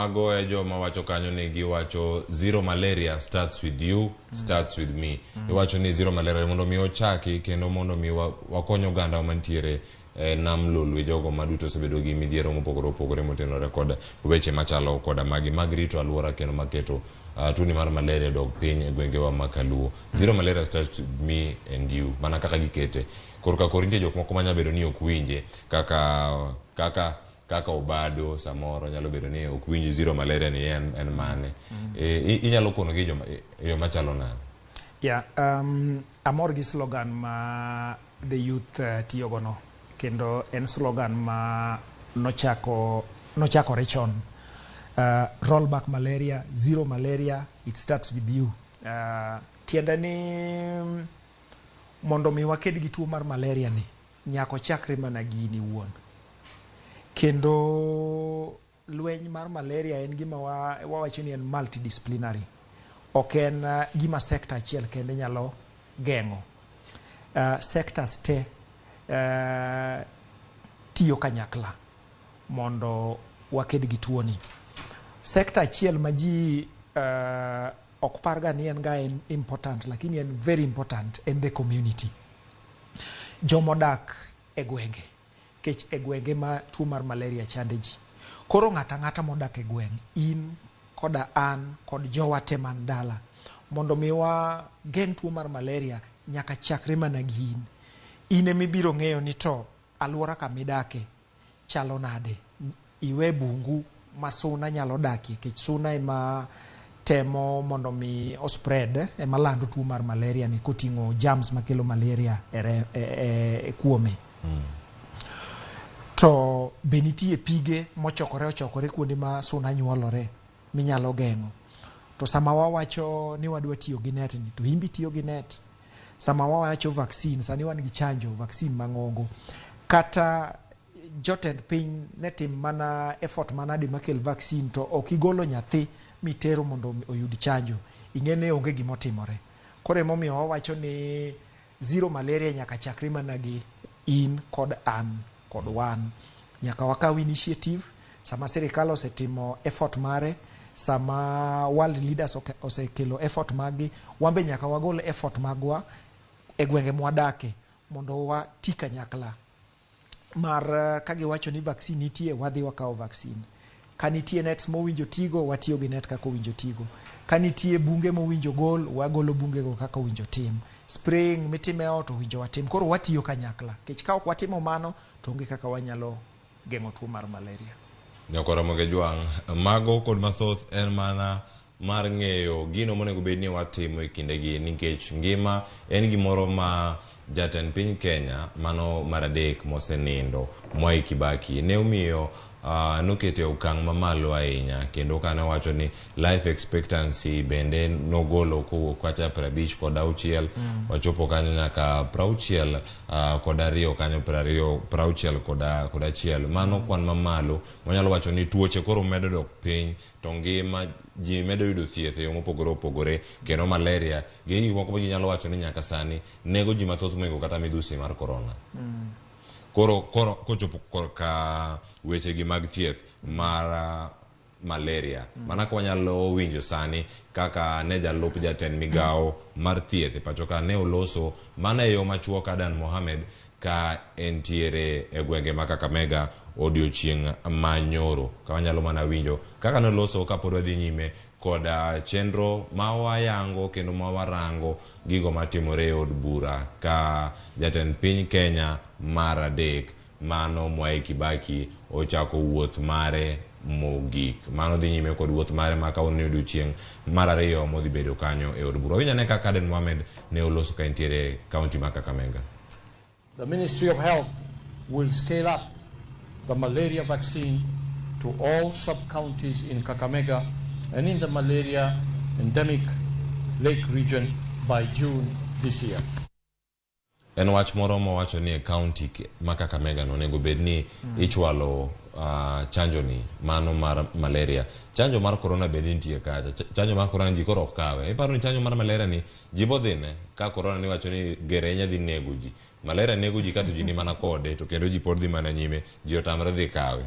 Mago e joma wacho kanyo ni giwacho zero malaria starts with you, starts with me. Iwacho ni zero malaria mondo mi ochaki kendo mondo mi wakony oganda mantiere e nam Lolwe, jogo maduto osebedo gi midhiero mopogore opogore motenore kod weche machalo koda magi mag rito aluora kendo maketo tuoni mar malaria dog piny e gwengewa ma Kaluo. Zero malaria starts with me and you, mana kaka gikete. Korka kor nitie jok moko manya bedo ni ok winje kaka Obado samoro nyalo bedo ni ok winj zero malaria ni en mane. Inyalo kono gi e yo machalo nade? Yeah, amor gi slogan ma the youth tiyogo no, kendo en slogan ma nochakore chon. Roll back malaria, zero malaria, it starts with you. Tiende ni mondo mi waked gi tuo mar malaria ni, nyaka ochakre mana gi in iwuon. Kendo lweny mar malaria en gima wawacho ni en multidisciplinary. Ok en gima sector achiel kende nyalo geng'o. Sectors te tiyo kanyakla mondo waked gi tuoni. Sector achiel ma ji ok parga ni en ga en important, lakini en very important, en the community. Jomodak e gwenge, kech e gwenge ma tuo mar malaria chande ji. Koro ng'ato ang'ata modak e gweng', in koda an kod jowa te man dala, mondo mi wageng' tuo mar malaria nyaka chakre mana gi in. In emibiro ng'eyo ni to aluora kamidake chalo nade. Iwe bungu ma suna nyalo dakie, nikech suna ema temo mondo mi o spread, ema lando tuo mar malaria ni koting'o germs makelo malaria e kuome. To be nitie pige mochokore ochokore kuonde ma suna nyuolore minyalo geng'o. To sama wawacho ni wadwa tiyo gi net ni, to imbi tiyo gi net. Sama wawacho vaccine, sani wan gi chanjo, vaccine mang'ongo. Kata jotend piny ne tim mana effort manade makel vaccine, to ok igolo nyathi mitero mondo oyud chanjo, ing'e ni onge gimotimore. Koro emomiyo wawacho ni zero malaria nyaka chakre mana gi in kod an kod wan. Nyaka wakaw initiative. Sama sirikal osetimo effort mare, sama world leaders osekelo effort maggi, wan be nyaka wagol effort magwa e gwenge mwadake mondo wati kanyakla. Mar ka giwacho ni vaccine nitie, wadhi wakawo vaccine. Ka nitie nets mowinjo tigo, watiyo gi net kaka owinjo tigo. Ka nitie bunge mowinjo gol, wagolo bungego kaka owinjo tim. Spraying mitime ot owinjo watim. Koro watiyo kanyakla. Nikech ka ok watimo mano, to onge kaka wanyalo geng'o tuo mar malaria. Nyakora Jwang', mago kod mathoth en mana mar ng'eyo gino monego bed ni watimo e kindegi, nikech ngima en gimoro ma jatend piny Kenya mano mar adek mosenindo Mwai Kibaki ne omiyo nokete okang' mamalo ahinya, kendo kane owacho ni life expectancy bende nogolo kowuok kacha 56 wachopo kanyo nyaka 62 kanyo 20 61. Mano kwan mamalo wanyalo wacho ni tuoche koro medo dok piny to ngima ji medo yudo thieth e yo mopogore opogore, kendo malaria gi gik moko ma ji nyalo wacho ni nyaka sani nego ji mathoth mohingo kata midhusi mar korona. Koro kochopo korka weche gi mag thieth mar malaria, mana ka wanyalo winjo sani kaka ne jalup jatend migawo mar thieth e pacho ka ne oloso mana e yo machuok Adan Mohamed ka entiere e gwenge ma Kakamega odiochieng' manyoro, ka wanyalo mana winjo kaka noloso kapod wadhi nyime kod chenro ma wayango kendo ma warango gigo matimore e od bura ka jatend piny Kenya mar adek mano Mwai Kibaki ochako wuoth mare mogik. Mano dhi nyime kod wuoth mare ma kawuono odiochieng' mar ariyo modhi bedo kanyo e od bura. Winj ane kaka Adan Mohamed ne oloso ka entiere kaunti ma Kakamega. The Ministry of Health will scale up the malaria vaccine to all sub-counties in Kakamega and in the malaria endemic lake region by June this year. En wach moro mowacho ni e kaunti ma Kakamega no onego bed ni ichwalo chanjo ni mano mar malaria. Chanjo mar corona bende nitie kacha. Chanjo mar corona ji koro ok kawe. Iparo ni chanjo mar malaria ni ji bodhine ka corona ni wacho ni gerenya dhi nego ji. Malaria nego ji kato ji ni mana kode to kendo ji pod dhi mana nyime, ji otamre dhi kawe.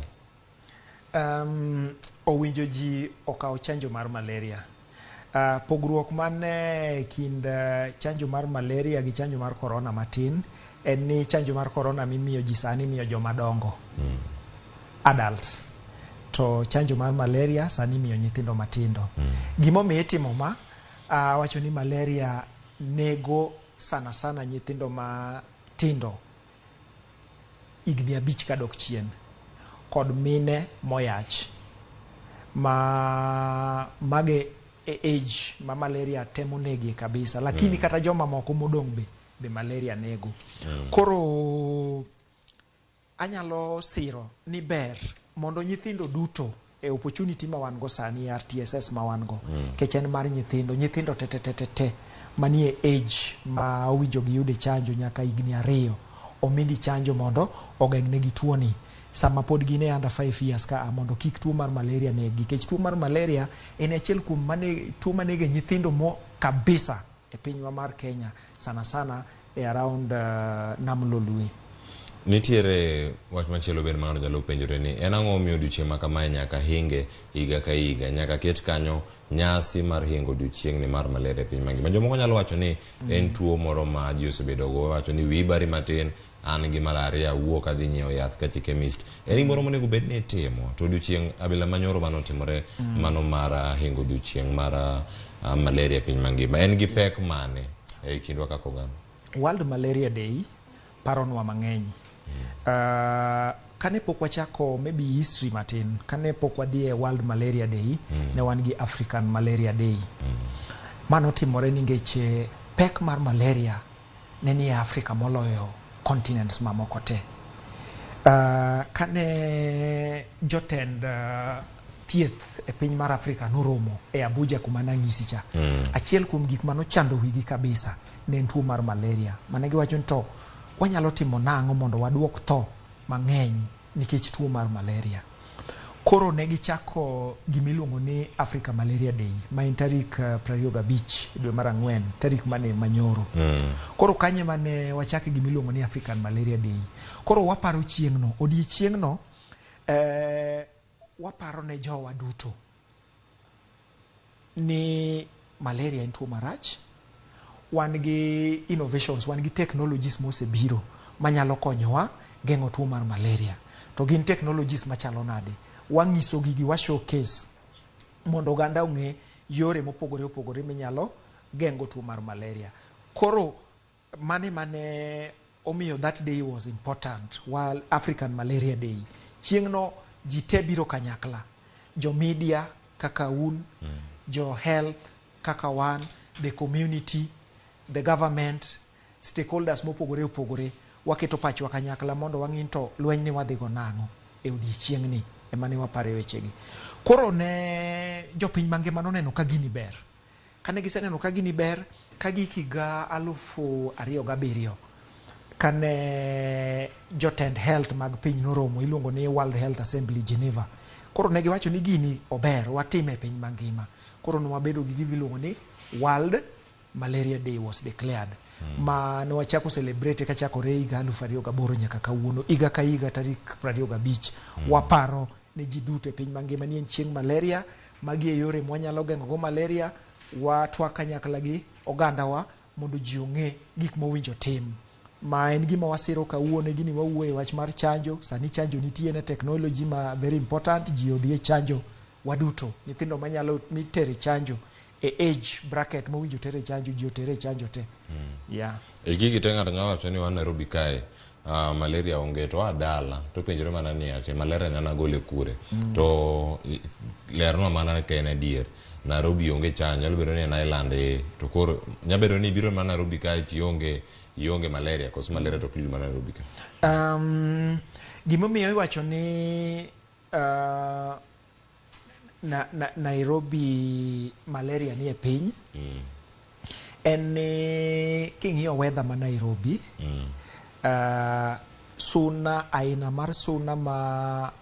Owinjo ji okaw chanjo mar malaria. Pogruok man e kind chanjo mar malaria gi chanjo mar corona matin en ni chanjo mar corona mimiyo ji sani imiyo joma dongo, adults, to chanjo mar malaria sani imiyo nyithindo matindo. Gimomiyo itimo ma, awacho ni malaria nego sana sana nyithindo matindo higni 5 kadok chien kod mine moyach ma mage e age ma malaria temo negie kabisa, lakini kata joma moko modong' be malaria nego. Koro anyalo siro ni ber mondo nyithindo duto e opportunity ma wan go sani e RTSS ma wan go, nikech en mar nyithindo, nyithindo te te te te te manie age ma owinjo giyude chanjo nyaka higni 2, omigi chanjo mondo ogeng' negi tuoni sama pod gin e under 5 years ka mondo kik tuo mar malaria negi, nikech tuo mar malaria en achiel kuom mane, tuo manege nyithindo mo kabisa e pinywa mar Kenya, sana sana e around Nam Lolwe. Nitiere wach machielo bende ma ng'ato nyalo penjore ni en ang'o momiyo odiochieng' ma kamae nyaka hinge higa ka higa, nyaka ket kanyo nyasi mar hingo odiochieng'ni mar malaria e piny mangima. Jomoko nyalo wacho ni en tuo moro ma ji osebedo go, wacho ni wiyi bari matin, an gi malaria, awuok adhi nyiewo yath kacha e chemist. En gimoro monego bed ni itimo to odiochieng' abila manyoro manotimore mano mar hingo odiochieng' mar malaria e piny mangima en gi pek mane e kindwa kaka oganda? World Malaria Day paronwa mang'eny. Kane pok wachako, maybe history matin, kane pok wadhi e World Malaria Day, ne wan gi African Malaria Day. Mano timore nikech pek mar malaria ne ni e Africa moloyo continents mamoko te. Kane jotend thieth e piny mar Afrika noromo e Abuja kuma nang'isi cha, achiel kuom gik manochando wigi kabisa ne en tuo mar malaria. Mane giwacho ni to wanyalo timo nang'o mondo waduok tho mang'eny nikech tuo mar malaria. Koro ne gichako gimiluongo ni Africa Malaria Day, ma en tarik 25 dwe mar ang'wen, tarik mane manyoro. Koro kanyo mane wachake gimiluongo ni African Malaria Day. Koro waparo chieng'no, odiechieng'no waparo ne jowa duto ni malaria en tuo marach. Wan gi innovations, wan gi technologies mosebiro manyalo konyowa geng'o tuo mar malaria. To gin technologies machalo nade? Wang'iso gigi, wa showcase mondo oganda ong'e yore mopogore opogore minyalo geng'o tuo mar malaria. Koro mane omiyo that day was important, World African Malaria Day. Chieng'no ji te biro kanyakla, jo media kaka un, jo health kaka wan, the community, the government, stakeholders mopogore opogore, waketo pachwa kanyakla mondo wang'i to lweny ni wadhi go nang'o e odiechieng'ni ema ne wapare wechegi. Koro ne jopiny mangima noneno ka gini ber. Kane giseneno ka gini ber, ka gik higa 2007 kane jotend health mag piny noromo iluongo ni World Health Assembly, Geneva. Koro ne giwacho ni gini ober watime e piny mangima. Koro ne wabedo gi gima iluongo ni World Malaria Day was declared. Ma ne wachako celebrate kachakore higa 2008 nyaka kawuono. Higa ka higa tarik 25 waparo ne ji duto e piny mangima ni en chieng' malaria, magi e yore mwanyalo geng'o go malaria, watwak kanyakla gi ogandawa mondo ji ong'e gik mowinjo tim. Ma en gima wasiro kawuono e gini wawuoye wach mar chanjo, sani chanjo nitie ne technology ma very important, ji odhi e chanjo waduto. Nyithindo manyalo mitere chanjo e age bracket mowinjo tere chanjo, ji otere chanjo te. Yeah. E gigi te ng'ato nyalo wacho ni wan Nairobi kae malaria onge to a dala to penjore mana ni ati malaria ne an agole kure to lernwa mana ka en adier Nairobi onge chanjo. Nyalo bedo ni en island to koro nyalo bedo ni ibiro mana Nairobi kae to ionge malaria koso malaria to ok yud mana Nairobi ka. Gimomiyo iwacho ni na Nairobi malaria ni e piny en ni king'iyo weather ma Nairobi, suna, aina mar suna ma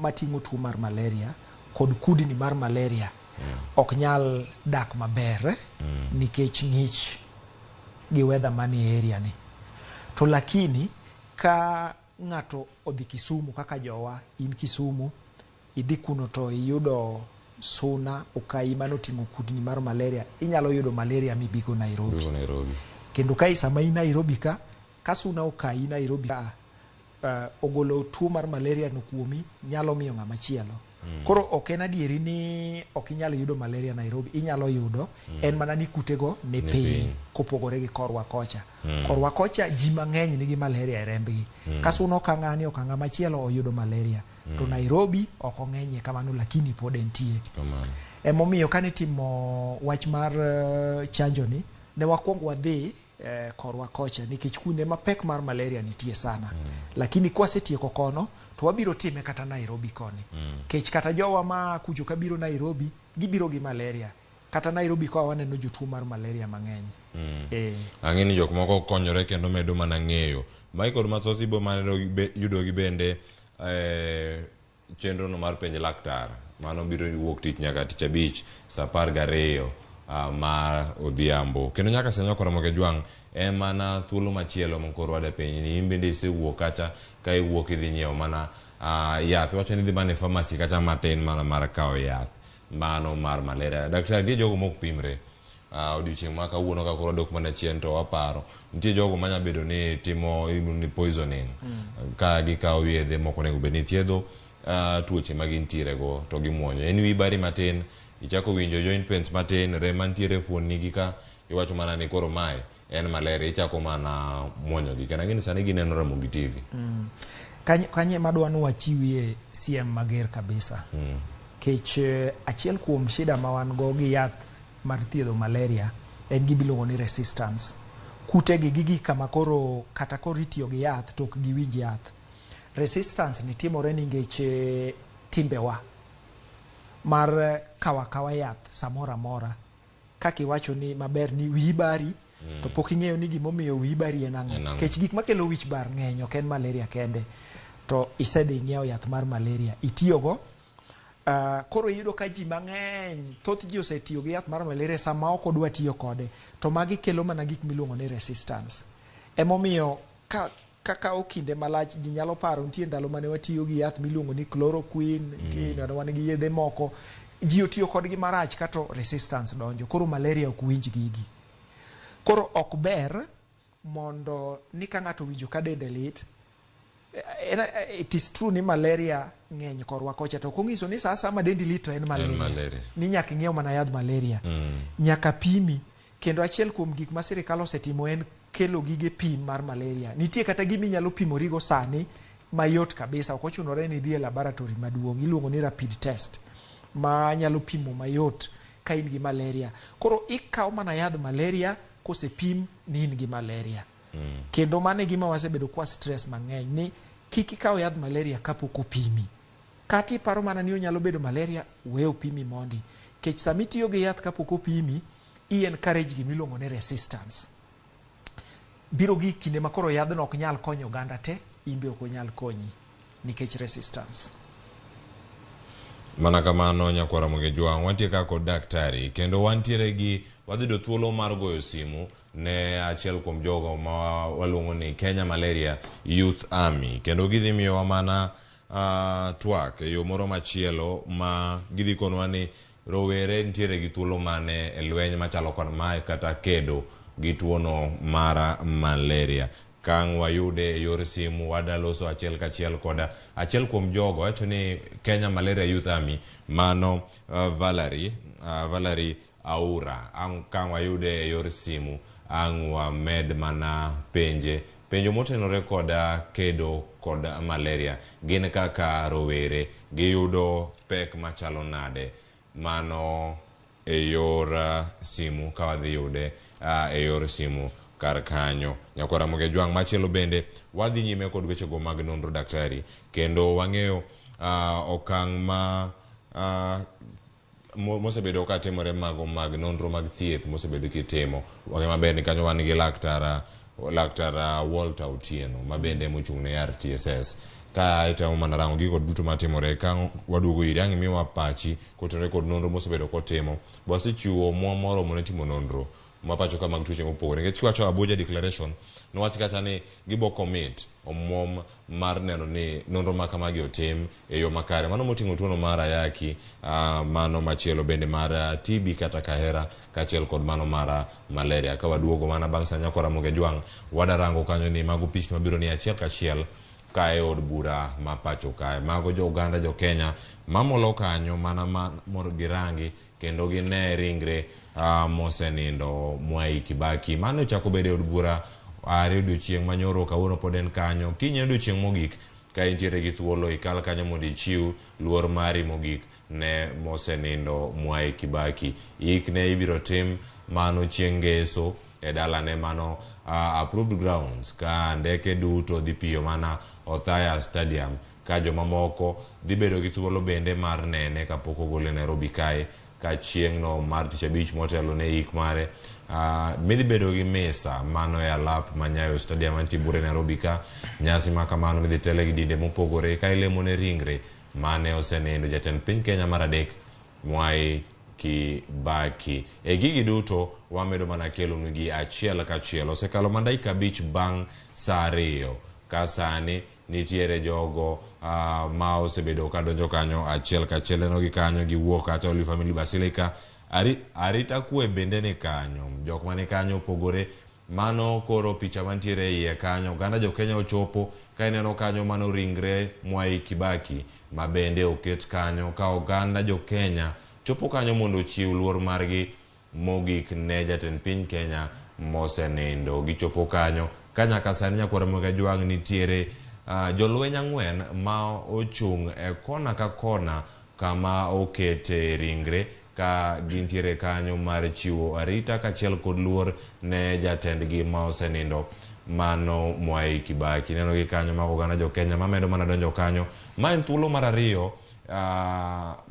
mating'o tuo mar malaria kod kudni mar malaria ok nyal dak maber nikech ng'ich gi weather manie area ni. To lakini ka ng'ato odhi Kisumu kaka jowa, in Kisumu, idhi kuno to iyudo suna okayi manoting'o kudni mar malaria, inyalo yudo malaria mibigo Nairobi. Bigo Nairobi. Kendo ka sama in Nairobi ka, ka suna okayi Nairobi ka, ogolo tuo mar malaria no kuomi, nyalo miyo ng'ama chielo. Koro ok en adieri ni ok inyal yudo malaria Nairobi, inyalo yudo, en mana ni kutego ni Ni piny piny. kopogore gi korwa kocha. Korwa kocha ji mang'eny nigi malaria e rembgi. Ka suna oka ng'ani oka ng'ama chielo oyudo malaria. To Nairobi ok ong'enyie kamano lakini pod entie. Kamano. Emomiyo kane itimo wach mar chanjo ni, ne wakwongo wadhi korwa kocha nikech kuonde ma pek mar malaria nitie sana. Lakini kwasetieko kono to wabiro time kata Nairobi koni. Kech kata jowa ma kucho kabiro Nairobi, gibiro gi malaria. Kata Nairobi koa waneno jotuo mar malaria mang'eny. Ang'e ni jok moko konyore kendo medo mana ng'eyo. Mae kod mathoth ibo mana yudogi bende chenro no mar penj laktar. Mano biro wuok tich nyaka tich abich saa 12 mar odhiambo. Kendo nyaka sani ok oromo Kejwang' en mana thuolo machielo mokoro wade piny ni in bende isewuok kacha ka iwuok idhi nyiewo mana yath. Iwacho ni idhi mana e pharmacy kacha matin mana mar kawo yath mano mar malaria. Daktari, nitie jogo mok pimre. Odiochieng' ma kawuono ka koro wadok mana chien to waparo nitie jogo manya bedo ni timo iluongo ni poisoning ka gikawo yedhe mok onego bed ni thiedho tuoche ma gintiere go to gimuonyo. En wiyi bari matin, ichako winjo joint pains matin, rem mantiere e fuonni gi ka, iwacho mana ni koro mae en malaria, ichako mana muonyo gi. Kendo ang'e ni sani gineno Ramogi TV. Kanye ema adwa ni wachiwie siem mager kabisa. Kech achiel kuom shida ma wan go gi yath mar thiedho malaria en gima iluongo ni resistance. Kute gi gigi kama koro kata koro itiyo gi yath to ok giwinj yath. Resistance ni timore nikech timbewa mar kawo akawa yath samoro amora. Kaka iwacho ni maber ni wiyi bari, to pok ing'eyo ni gimomiyo wiyi bari en ang'o. En ang'o. Nikech gik makelo wich bar ng'eny, ok en malaria kende. To isedhi ing'iewo yath mar malaria, itiyogo. Koro iyudo ka ji mang'eny, thoth ji osetiyo gi yath mar malaria sama ok odwa tiyo kode. To magi kelo mana gik miluongo ni resistance. Emomiyo ka kawo kinde malach, ji nyalo paro nitie ndalo mane watiyo gi yath miluongo ni chloroquine, nitie ndalo wan gi yedhe moko. Ji otiyo kodgi marach kato resistance donjo. Koro malaria ok winj gigi. Koro ok ber mondo ni ka ng'ato owinjo ka dende lit, it is true ni malaria ng'eny korwa kocha, to ok onyiso ni sa asaya ma dendi lit to en malaria. Malaria. Ni nyaka ing'iew mana yadh malaria. Nyaka pimi. Kendo achiel kuom gik ma sirikal osetimo en kelo gige pim mar malaria. Nitie kata gima inyalo pimorigo sani mayot kabisa, ok ochunore ni idhi e laboratory maduong', iluongo ni rapid test ma nyalo pimo mayot ka in gi malaria. Koro ikawo mana yadh malaria kosepim ni in gi malaria. Kendo mano e gima wasebedo kwa stress mang'eny ni kik ikaw yadh malaria kapok opimi. Kata iparo mana ni onyalo bedo malaria, we opimi mondi. Nikech sama itiyo gi yath kapok opimi, i encourage gima iluongo ni resistance. Biro gi kinde ma koro yadhno ok nyal konyo oganda te, in be ok onyal konyi nikech resistance. Mana kamano nyakwara Ramogi Jwang', wantie ka kod daktari kendo wantiere gi wadhi yudo thuolo mar goyo simu ne achiel kuom jogo ma waluongo ni Kenya Malaria Youth Army kendo gidhi miyowa mana twak e yo moro machielo ma gidhi konwa ni rowere nitiere gi thuolo mane e lweny machalo kod mae kata kedo gi tuono mar malaria. Ka ang' wayude e yor simu wadaloso achiel kachiel koda achiel kuom jogo wacho ni Kenya Malaria Youth Army mano Valerie Aura. Ang' ka ang' wayude e yor simu ang' wamed mana penje penjo motenore koda kedo kod malaria gin kaka rowere giyudo pek machalo nade mano e yor simu ka wadhi yude e yor simu kar kanyo. Nyakwara Ramogi Jwang' machielo bende wadhi nyime kod wechego mag nonro daktari kendo wang'eyo okang' ma mosebedo ka timore mago mag nonro mag thieth mosebedo kitimo. Wang'eyo maber ni kanyo wan gi laktar Walter Otieno ma bende mochung' ne RTSS. Ka itemo mana rango gigo duto matimore ka waduogo iri ang' imiwa pachi kotenore kod nonro mosebedo kotimo. Wasechiwo omwom moromo ne timo nonro. Ma pacho ka mag tuoche mopogore. Nikech kiwacho Abuja Declaration, nowach kacha ni gibo commit omuom mar neno ni nonro ma kamagi otim e yo makare. Mano moting'o tuono mar ayaki, mano machielo bende mar TB kata kahera, kaachiel kod mano mar malaria. Ka waduogo mana bang' sa nyako Ramogi Ajwang', wadarango kanyo ni mago pichni mabiro ni achiel kachiel ka e od bura ma pacho kae. Mago jo oganda jo Kenya mamolo kanyo mana ma mondo girangi kendo gine ringre mosenindo Mwai Kibaki. Mano ochako bedo e od bura are odiochieng' manyoro, kawuono pod en kanyo. Kiny en odiochieng' mogik ka intiere gi thuolo ikal kanyo mondo ichiw luor mari mogik ne mosenindo Mwai Kibaki. Ik ne ibiro tim mano chieng' ngeso e dalane mano approved grounds ka ndeke duto dhi piyo mana Othaya Stadium ka jomamoko dhi bedo gi thuolo bende mar nene kapok ogole Nairobi kae ka chieng'no mar tich abich motelo ne ik mare midhi bedo gi misa mano e alap ma Nyayo Stadium mantie bure Nairobi ka. Nyasi ma kamano midhi tele gi dinde mopogore ka ilemo ne ringre mane osenindo jatend piny Kenya mar adek Mwai Kibaki. E gigi duto wamedo mana kelonu gi achiel kachiel. Osekalo mana dakika 5 bang' sa 2 ka sani nitiere jogo ma osebedo ka donjo kanyo achiel kachiel. Neno gi kanyo giwuok kata Holy Family Basilica. Arita kwe bende ni kanyo, jok mani kanyo opogore. Mano koro picha mantiere iye kanyo, oganda jo Kenya ochopo ka ineno kanyo mano ringre Mwai Kibaki ma bende oket kanyo ka oganda jo Kenya chopo kanyo mondo ochiw luor margi mogik ne jatend piny Kenya mosenindo. Gichopo kanyo ka nyaka sani nyakwar Ramogi Ajwang' nitiere jolweny 4 ma ochung' e kona ka kona kama okete ringre ka gintiere kanyo mar chiwo arita kaachiel kod luor ne jatendgi ma osenindo mano Mwai Kibaki. Ineno gi kanyo mago oganda jo Kenya mamedo mana donjo kanyo. Ma en thuolo mar 2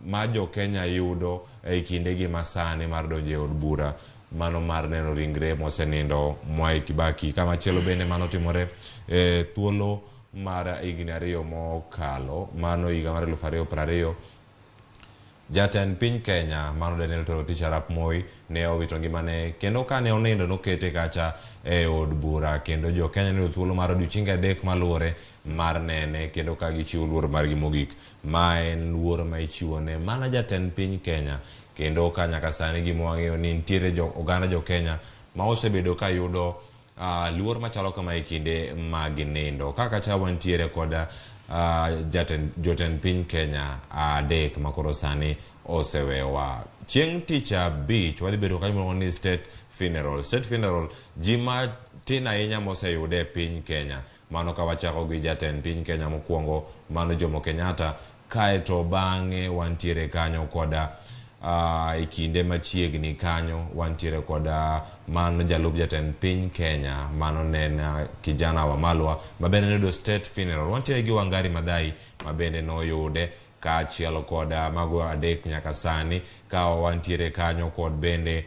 ma jo Kenya yudo e kindegi masani mar donjo e od bura mano mar neno ringre mosenindo Mwai Kibaki. Kamachielo bende mano timore e thuolo mar higni 2 mokalo, mano higa mar 2020. Jatend piny Kenya mano Daniel Toroitich arap Moi ne owito ngimane kendo kane onindo nokete kacha e od bura kendo jo Kenya noyudo thuolo mar odiochienge 3 maluwore mar nene kendo ka gichiwo luor margi mogik. Ma en luor ma ichiwo ne mana jatend piny Kenya kendo ka nyaka sani gima wang'eyo ni nitiere oganda jo Kenya ma osebedo ka yudo luor machalo kama e kinde mag nindo. Kaka cha wantiere kod jotend piny Kenya 3 ma koro sani osewewa. Chieng' tich abich wadhi bedo kanyo miluongo ni state funeral. State funeral ji matin ahinya moseyude e piny Kenya. Mano ka wachako gi jatend piny Kenya mokwongo mano Jomo Kenyatta, kaeto bang'e wantiere kanyo koda e kinde machiegni kanyo wantiere koda mano jalup jatend piny Kenya mano ne en kijana Wamalwa ma bende noyudo state funeral. Wantiere gi Wangari Maathai ma bende noyude kaachiel koda mago 3 nyaka sani ka wantiere kanyo kod bende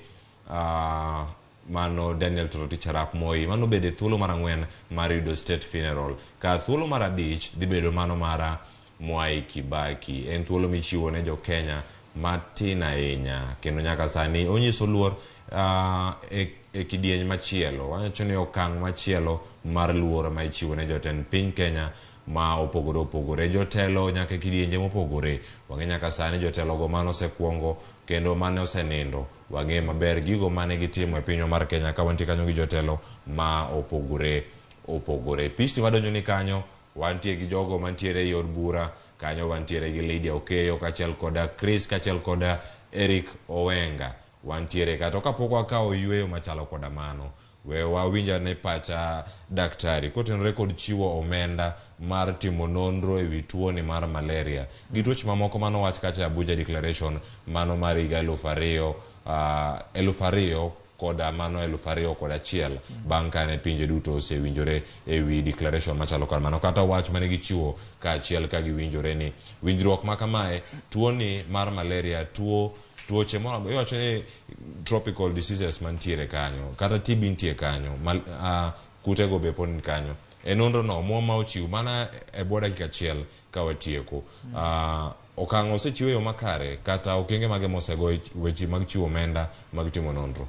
mano Daniel Toroitich arap Moi mano bende thuolo mar 4 mar yudo state funeral. Ka thuolo mar 5 dhi bedo mano mar Mwai Kibaki. En thuolo michiwo ne jo Kenya matin ahinya kendo nyaka sani onyiso luor e kidieny machielo. Wacho ni okang' machielo mar luor ma ichiwo ne jotend piny Kenya ma opogore opogore, jotelo nyaka e kidienje mopogore. Wang'e nyaka sani jotelogo mane osekuongo kendo mane osenindo. Wang'e maber gigo mane gitimo e pinywa mar Kenya ka wantie kanyo gi jotelo ma opogore opogore. Pichni madonjo ni kanyo wantie gi jogo mantiere e od bura kanyo, wantiere gi Lydia Okeyo kaachiel koda Chris kaachiel koda Eric Owenga. Wantiere ka to kapok wakawo yweyo machalo koda mano, we wawinj ane pacha daktari kotenore kod chiwo omenda mar timo nonro ewi tuoni mar malaria gi tuoche mamoko manowach kacha e Abuja Declaration mano mar higa 2000 koda mano 2001 bang' kane pinje duto osewinjore ewi declaration machalo kod mano, kata wach mane gichiwo kaachiel ka giwinjore ni winjruok ma kamae tuoni mar malaria tuoche moro iwacho ni tropical diseases mantiere kanyo kata TB nitie kanyo kutego be pod ni kanyo. E nonro no omuom ma ochiw mana e bwo dakika achiel ka watieko. Okang' osechiw e yo makare kata okenge mage mosego weche mag chiwo omenda mag timo nonro?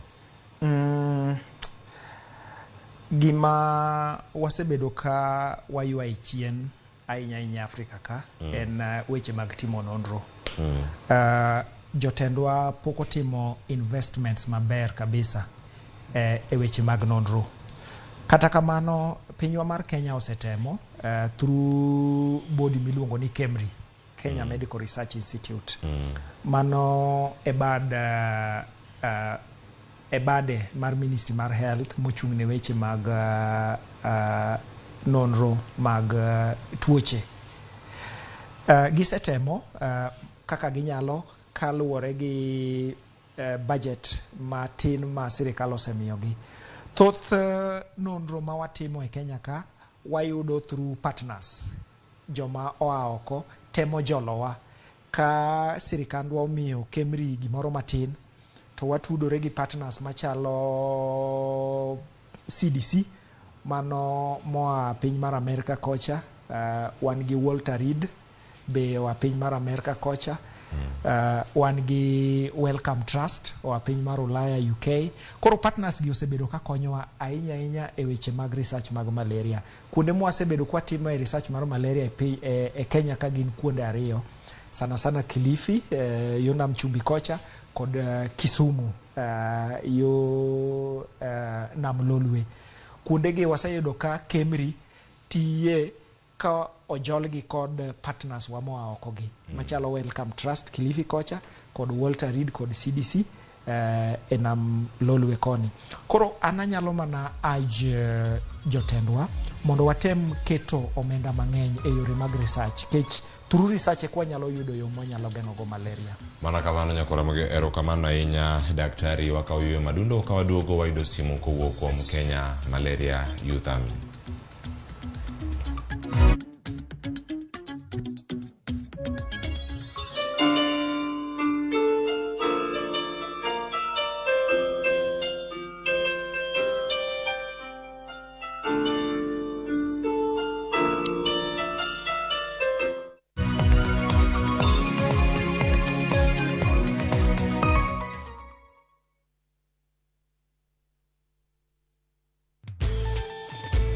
Gima wasebedo ka waywaye chien ahinya ahinya Afrika ka en weche mag timo nonro. Jotendwa pok otimo investments maber kabisa e weche mag nonro. Kata kamano, pinywa mar Kenya osetemo through body miluongo ni KEMRI, Kenya Medical Research Institute. Mano e bad e bade mar Ministry mar Health mochung' ne weche mag nonro mag tuoche. Gisetemo kaka ginyalo kaluwore gi budget matin ma sirikal osemiyogi. Thoth nonro ma watimo e Kenya ka wayudo through partners, joma oa oko temo jolowa. Ka sirikandwa omiyo KEMRI gimoro matin, to watudore gi partners machalo CDC mano moa piny mar Amerka kocha, wan gi Walter Reed be oa piny mar Amerka kocha, wan gi Wellcome Trust oa piny mar Ulaya, UK. Koro partners gi osebedo ka konyowa ahinya ahinya e weche mag research mag malaria. Kuonde mwasebedo kwatimo e research mar malaria e Kenya ka gin kuonde ariyo, sana sana Kilifi, yo nam chumbi kocha, kod Kisumu, yo nam Lolwe. Kuondegi waseyudo ka KEMRI tiye ka ojolgi kod partners wa moa oko gi machalo Wellcome Trust Kilifi kocha, kod Walter Reed kod CDC e nam Lolwe koni. Koro an anyalo mana urge jotendwa mondo watem keto omenda mang'eny e yore mag research, kech through research eka wanyalo yudo yo mwanyalo geng'o go malaria. Mana kamano nyakora, erokamano ahinya daktari. Wakawo yweyo madundo ka waduogo wayudo simu kowuok kuom Kenya Malaria Youth Army.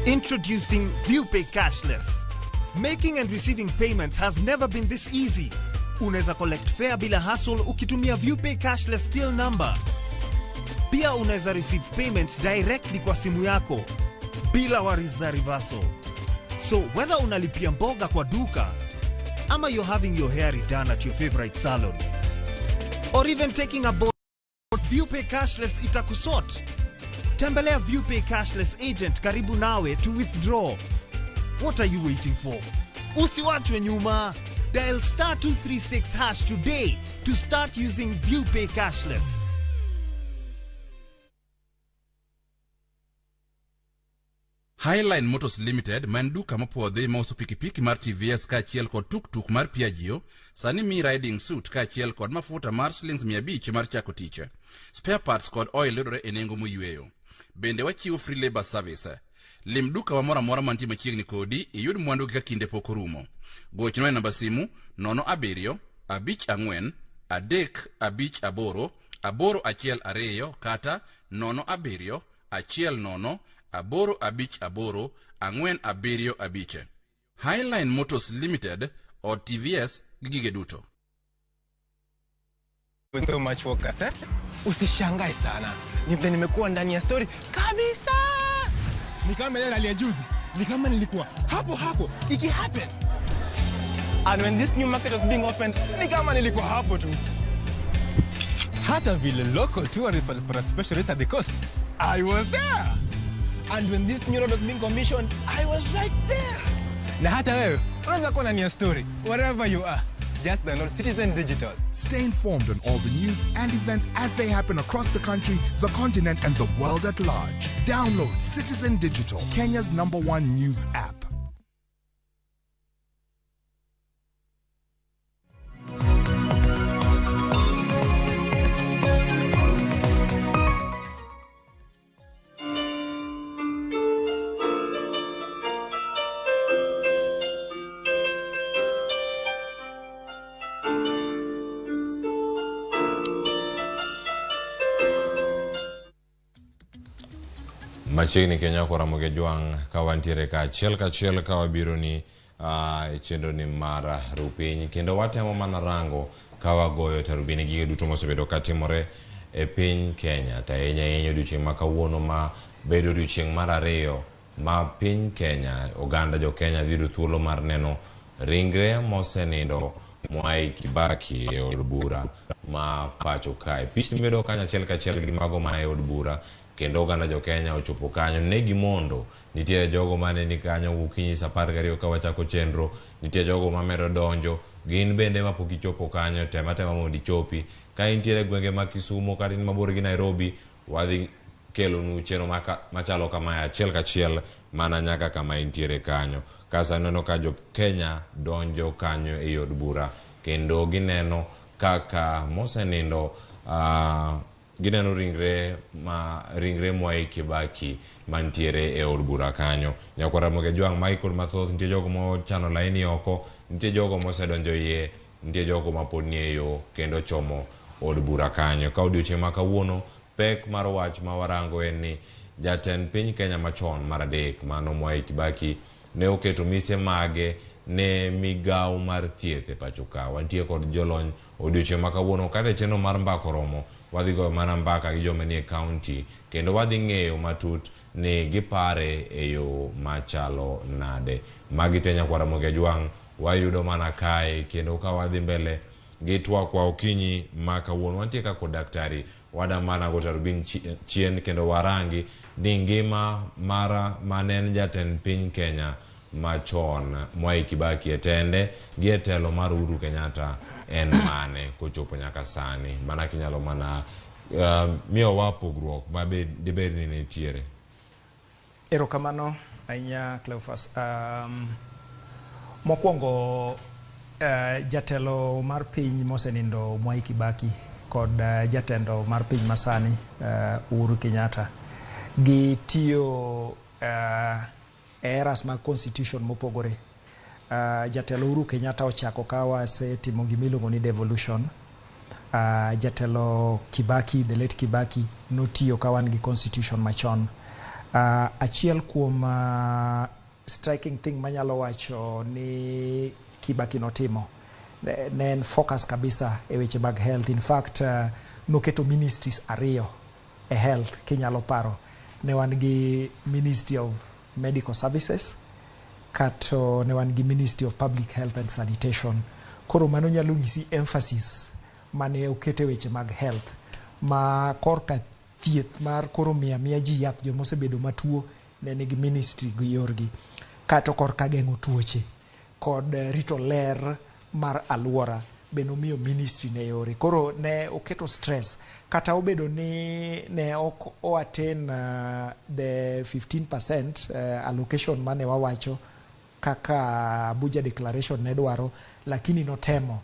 Introducing ViewPay Cashless. Making and receiving payments has never been this easy. Unaweza collect fare bila hassle ukitumia ViewPay Cashless till number. Pia unaweza receive payments directly kwa simu yako bila worries za reversal. So whether unalipia mboga kwa duka ama you're having your hair redone at your favorite salon or even taking a boat, ViewPay Cashless itakusort. Tembelea ViewPay Cashless agent karibu nawe to withdraw. What are you waiting for? Usiwachwe nyuma. Dial *236# today to start using ViewPay Cashless. Highline Motors Limited, ma en duka mopuodhi mauso pikipiki mar TVS kaachiel kod tuktuk mar Piaggio, sani mi riding suit kaachiel kod mafuta mar shillings 500 mar chako tich. Spare parts kod oil yudore e nengo moyweyo. Bende wachiwo free labor service. Lim duka wa moro amora mantie machiegni kodi iyud mwandu ka kinde pok orumo. Gochnwa e namba simu 07 54 3 58 812 kata 07 10 858 475. Highline Motors Limited od TVS gi gige duto. So much focus, eh? Usishangae sana. Ni vile nimekuwa ndani ya story kabisa. Ni kama ile rally ya juzi. Ni kama nilikuwa hapo hapo iki happen. And when this new market was being opened, ni kama nilikuwa hapo tu. Hata vile local tourists walipata special rate at the coast, I was there. And when this new road was being commissioned, I was right there. Na hata wewe unaweza kuwa ndani ya story wherever you are. Just download Citizen Digital. Stay informed on all the news and events as they happen across the country, the continent, and the world at large. Download Citizen Digital, Kenya's #1 news app. Machiegni Kenya Ramogi Ajwang' ka wantiere ka achiel kachiel ka wabiro ni e chenro ni mar rupiny kendo watemo mana rango ka wagoyo tarubini gigo duto mosebedo katimore e piny Kenya to ahinya ahinya odiochieng' ma kawuono ma bedo odiochieng' mar ariyo ma piny Kenya oganda jo Kenya dhi yudo thuolo mar neno ringre mosenindo Mwai Kibaki e od bura ma pacho kae. Pichni bedo kanyo achiel kachiel gi mago ma e od bura kendo oganda jo Kenya ochopo kanyo ne gimondo. Nitie jogo mane ni kanyo gokinyi saa 12 ka wachako chenro, nitie jogo mamedo donjo, gin bende mapok ichopo kanyo tem atema mondo ichopi. Ka intiere e gwenge mag Kisumo kata in mabor gi Nairobi, wadhi kelonu chenro machalo kamae achiel kachiel mana nyaka kama intiere kanyo. Ka sani waneno ka jo Kenya donjo kanyo e od bura kendo gineno kaka mosenindo gineno ringre Mwai Kibaki mantiere e od bura kanyo. Nyakwar Ramogi Ajwang' magi kod mathoth nitie jogo mochano laini oko, nitie jogo mosedonjo iye, nitie jogo mapod nie yo kendo chomo od bura kanyo. Ka odiochieng' ma kawuono pek mar wach ma warango en ni jatend piny Kenya machon mar adek mano Mwai Kibaki ne oketo mise mage ne migawo mar thieth e pacho ka. Wantie kod jolony odiochieng' ma kawuono kata e chenro mar mbaka oromo wadhi goyo mana mbaka gi joma nie kaunti kendo wadhi ng'eyo matut ni gipare e yo machalo nade. Magi te nyakwar Ramogi Ajwang' wayudo mana kae kendo ka wadhi mbele gi twakwa okinyi ma kawuono wantie ka kod daktari wadamana go tarubin chien kendo warangi ni ngima mara mane en jatend piny Kenya machon Mwai Kibaki e tende gi e telo mar Uhuru Kenyatta en mane kochopo nyaka sani. Mana kinyalo mana miyowa pogruok ma dibed ni nitiere. Erokamano ahinya Cleophas. Mokwongo jatelo mar piny mosenindo Mwai Kibaki kod jatelo mar piny masani Uhuru Kenyatta gitiyo e eras mag constitution mopogore. Jatelo Uhuru Kenyatta ochako ka wasetimo gima iluongo ni devolution. Jatelo Kibaki, the late Kibaki, notiyo ka wan gi constitution machon. Achiel kuom striking thing manyalo wacho ni Kibaki notimo ne en focus kabisa e weche mag health. In fact, noketo ministries ariyo e health kinyalo paro. Ne wan gi Ministry of Medical Services kato ne wan gi Ministry of Public Health and Sanitation. Koro mano nyalo nyisi emphasis mane okete weche mag health ma korka thieth mar koro miya ji yath joma osebedo matuo ne nigi ministry gi yorgi. Kato korka geng'o tuoche kod rito ler mar aluora be nomiyo ministry ne yore. Koro ne oketo stress kata obedo ni ne ok o attain the 15% allocation mane wawacho kaka Abuja Declaration ne dwaro, lakini notemo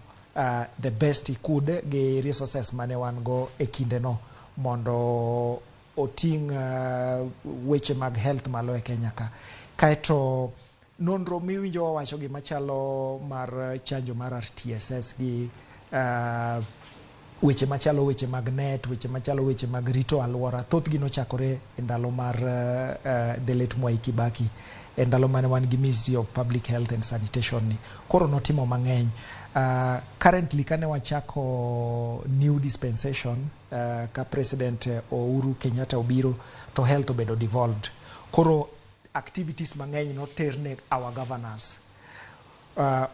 the best he could gi resources mane wan go e kinde no mondo oting' weche mag health malo e Kenya ka. Kaeto nonro miwinjo wawacho gima chalo mar chanjo mar RTSS gi weche machalo weche mag net, weche machalo weche mag rito aluora, thothgi nochakore e ndalo mar the late Mwai Kibaki, e ndalo mane wan gi Ministry of Public Health and Sanitation ni. Koro notimo mang'eny. Currently kane wachako new dispensation ka President Uhuru Kenyatta obiro to health obedo devolved. Koro activities mang'eny noter ne our governors.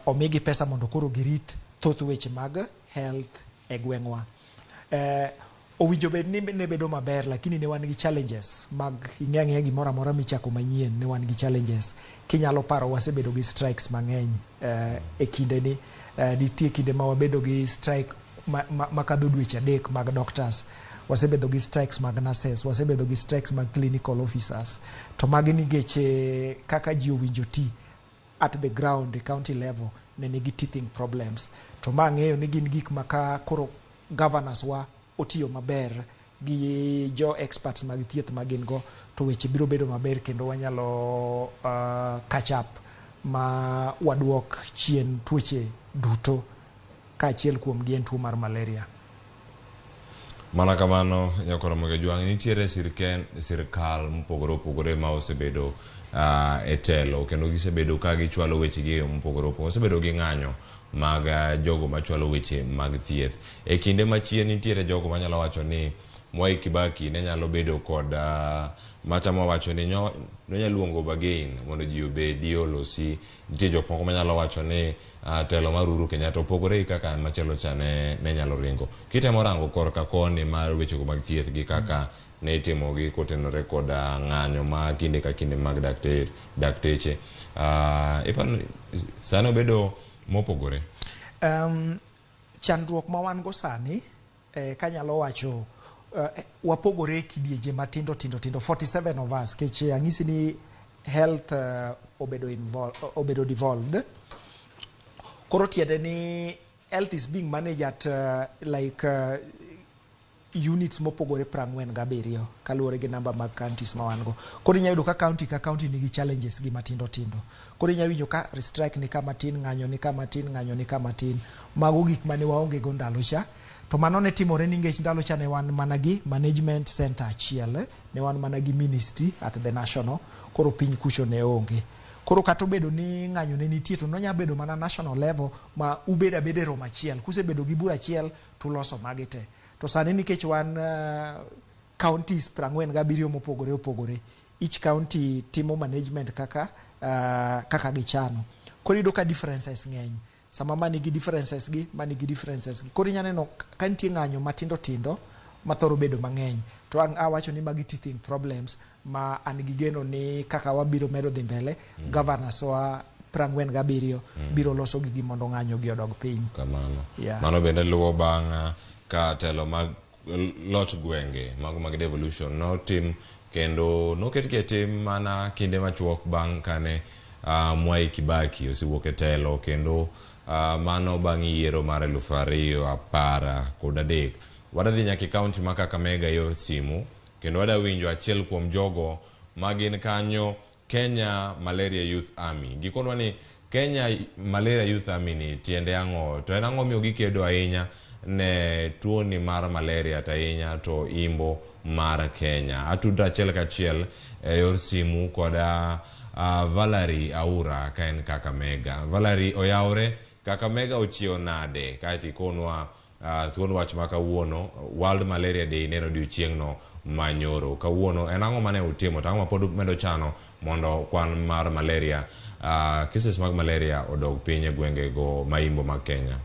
Omigi pesa mondo koro girit thoth weche mag health e gweng'wa. Owinjo bed ni ne bedo maber, lakini ne wan gi challenges mag ing'e ang'eya gimoro amora michako manyien, ne wan gi challenges. Kinyalo paro wasebedo gi strikes mang'eny e kinde ni. Nitie kinde ma wabedo gi strike makadho dweche 3 mag doctors. Wasebedo gi strikes mag nurses, wasebedo gi strikes mag clinical officers. To magi nigeche kaka ji owinjo ti at the ground, the county level, ne nigi teething problems. To ma ang'eyo ni gin gik ma ka koro governors wa otiyo maber gi jo experts mag thieth ma gin go, to weche biro bedo maber kendo wanyalo catch up ma waduok chien tuoche duto kaachiel kuom gi en tuo mar malaria. Mana kamano Nyakoro Jwang' nitiere sirkal mopogore opogore ma osebedo e telo kendo gisebedo ka gichwalo wechegi e yo mopogore opogore. Osebedo gi ng'anyo mag jogo machwalo weche mag thieth. E kinde machien nitiere jogo manyalo wacho ni Mwai Kibaki ne nyalo bedo kod machamo wacho ni nonyalo luongo bargain mondo ji obedi olosi. Nitie jok moko manyalo wacho ni telo mar Uhuru Kenyatta opogore gi kaka machielo cha ne nyalo ringo. Kitemo rango korka koni mar wechego mag thieth gi kaka ne itimogi kotenore kod ng'anyo ma kinde ka kinde mag dakteche. Iparo ni sani obedo mopogore? Chandruok ma wan go sani, kanyalo wacho, wapogore e kidienje matindo tindo tindo, 47 of us, kech ang'isi ni health obedo involved, obedo devolved. Koro tiende ni health is being managed at like units mopogore 47 kaluwore gi namba mag counties ma wan go. Koro inyalo yudo ka county ka county nigi challenges gi matindo tindo. Koro inyalo winjo ka strike ni kama tin, ng'anyo ni kama tin, ng'anyo ni kama tin. Mago gik mane waonge go ndalo cha. To mano ne timore nikech ndalo cha ne wan mana gi management center achiel, ne wan mana gi ministry at the national, koro piny kucho ne onge. Koro kata obedo ni ng'anyo ne nitie to nonya bedo mana national level ma ubedo abeda e romo achiel. Kusebedo gi bura achiel tuloso magi te. To sani nikech wan counties 47 mopogore opogore, each county timo management kaka gichano. Koro iyudo ka differences ng'eny. Sama ma nigi differences gi, ma nigi differences gi. Koro inya neno ka nitie ng'anyo matindo tindo mathoro bedo mang'eny. To ang' awacho ni magi teething problems ma an gi geno ni kaka wabiro medo dhi mbele, governors wa 47 biro loso gigi mondo ng'anyo gi odog piny. Kamano. Yeah. Mano bende luwo bang' ka telo mag loch gwenge mago mag devolution notim kendo noketgi e tim mana kinde machuok bang' kane Mwai Kibaki osewuok e telo kendo mano bang' yiero mar 2013. Wadhi nyaka e kaunti ma Kakamega e yor simu kendo wada winjo achiel kuom jogo ma gin kanyo, Kenya Malaria Youth Army. Gikonwa ni Kenya Malaria Youth Army ni tiende ang'o? To en ang'o miyo gikedo ahinya ne tuoni mar malaria to ahinya to imbo mar Kenya? Atudra achiel kachiel e yor simu koda Valerie Aura ka en Kakamega. Valerie oyawre, Kakamega ochiewo nade? Kaeto ikonwa thuon wach ma kawuono, World Malaria Day neno odiochieng'no manyoro. Kawuono en ang'o mane utimo to ang'o ma pod umedo chano mondo kwan mar malaria, cases mag malaria odog piny e gwenge go ma imbo mag Kenya?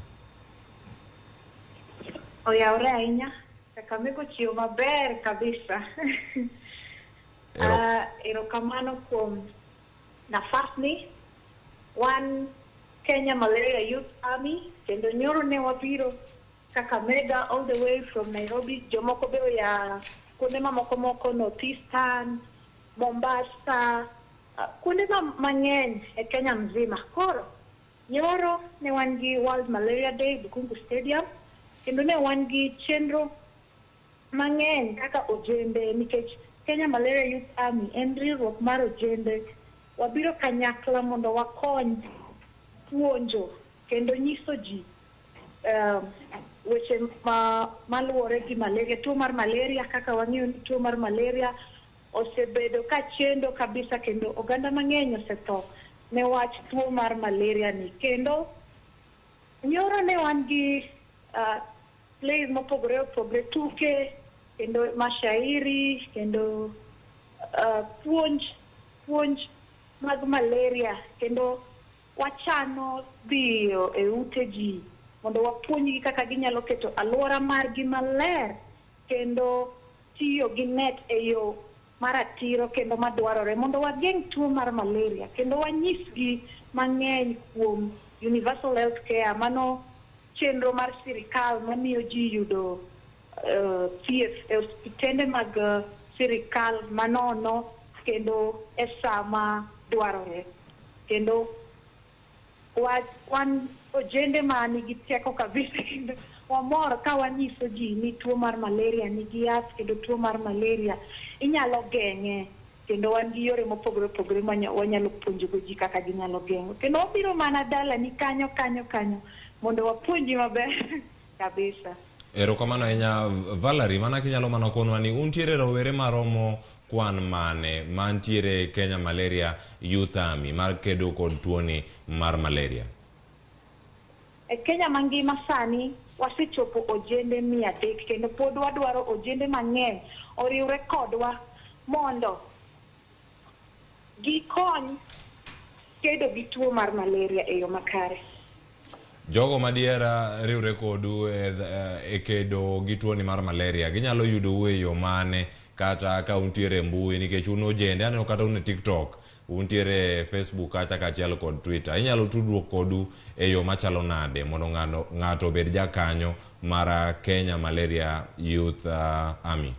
Oyawre ahinya. Kakamega ochiewo maber kabisa. Erokamano kuom nafasni. Wan Kenya Malaria Youth Army kendo nyoro ne wabiro Kakamega all the way from Nairobi. Jomoko be oya kuonde mamoko moko, North Eastern, Mombasa, kuonde mang'eny e Kenya mzima. Koro nyoro ne wan gi World Malaria Day Bukhungu Stadium kendo ne wan gi chenro mang'eny kaka ojende, nikech Kenya Malaria Youth Army en riwruok mar ojende. Wabiro kanyakla mondo wakony puonjo kendo nyiso ji weche maluwore gi malaria, tuo mar malaria. Kaka wang'eyo ni tuo mar malaria osebedo ka chendo kabisa kendo oganda mang'eny osetho ne wach tuo mar malaria ni. Kendo nyoro ne wan gi plays mopogore opogore, tuke kendo mashairi kendo puonj mag malaria, kendo wachano dhiyo e ute ji mondo wapuonjgi kaka ginyalo keto alwora margi maler kendo tiyo gi net e yo maratiro kendo madwarore mondo wageng' tuo mar malaria, kendo wanyisgi mang'eny kuom universal health care, mano chenro mar sirikal mamiyo ji yudo thieth e osiptende mag sirikal manono kendo e sa ma dwarore. Kendo wan ojende ma nigi teko kabisa kendo wamor ka wanyiso ji ni tuo mar malaria nigi yath kendo tuo mar malaria inyalo geng'e, kendo wan gi yore mopogore opogore ma wanyalo puonjogo ji kaka ginyalo geng'o. Kendo wabiro mana dalani kanyo kanyo kanyo mondo wapuonji maber kabisa. Erokamano ahinya Valerie, mana kinyalo mana konwa ni untiere rowere maromo kwan mane mantiere Kenya Malaria Youth Army mar kedo kod tuoni mar malaria? E Kenya mangima sani wasechopo ojende 300 kendo pod wadwaro ojende mang'eny oriwre kodwa mondo gikony kedo gi tuo mar malaria e yo makare. Jogo madiera riwre kodu e kedo gi tuoni mar malaria, ginyalo yudou e yo mane kata ka untiere e mbui, nikech un ojende, aneno kata un e TikTok, untiere e Facebook kacha kaachiel kod Twitter. Inyalo tudruok kodu e yo machalo nade mondo ng'ato obed jakanyo mar Kenya Malaria Youth Army?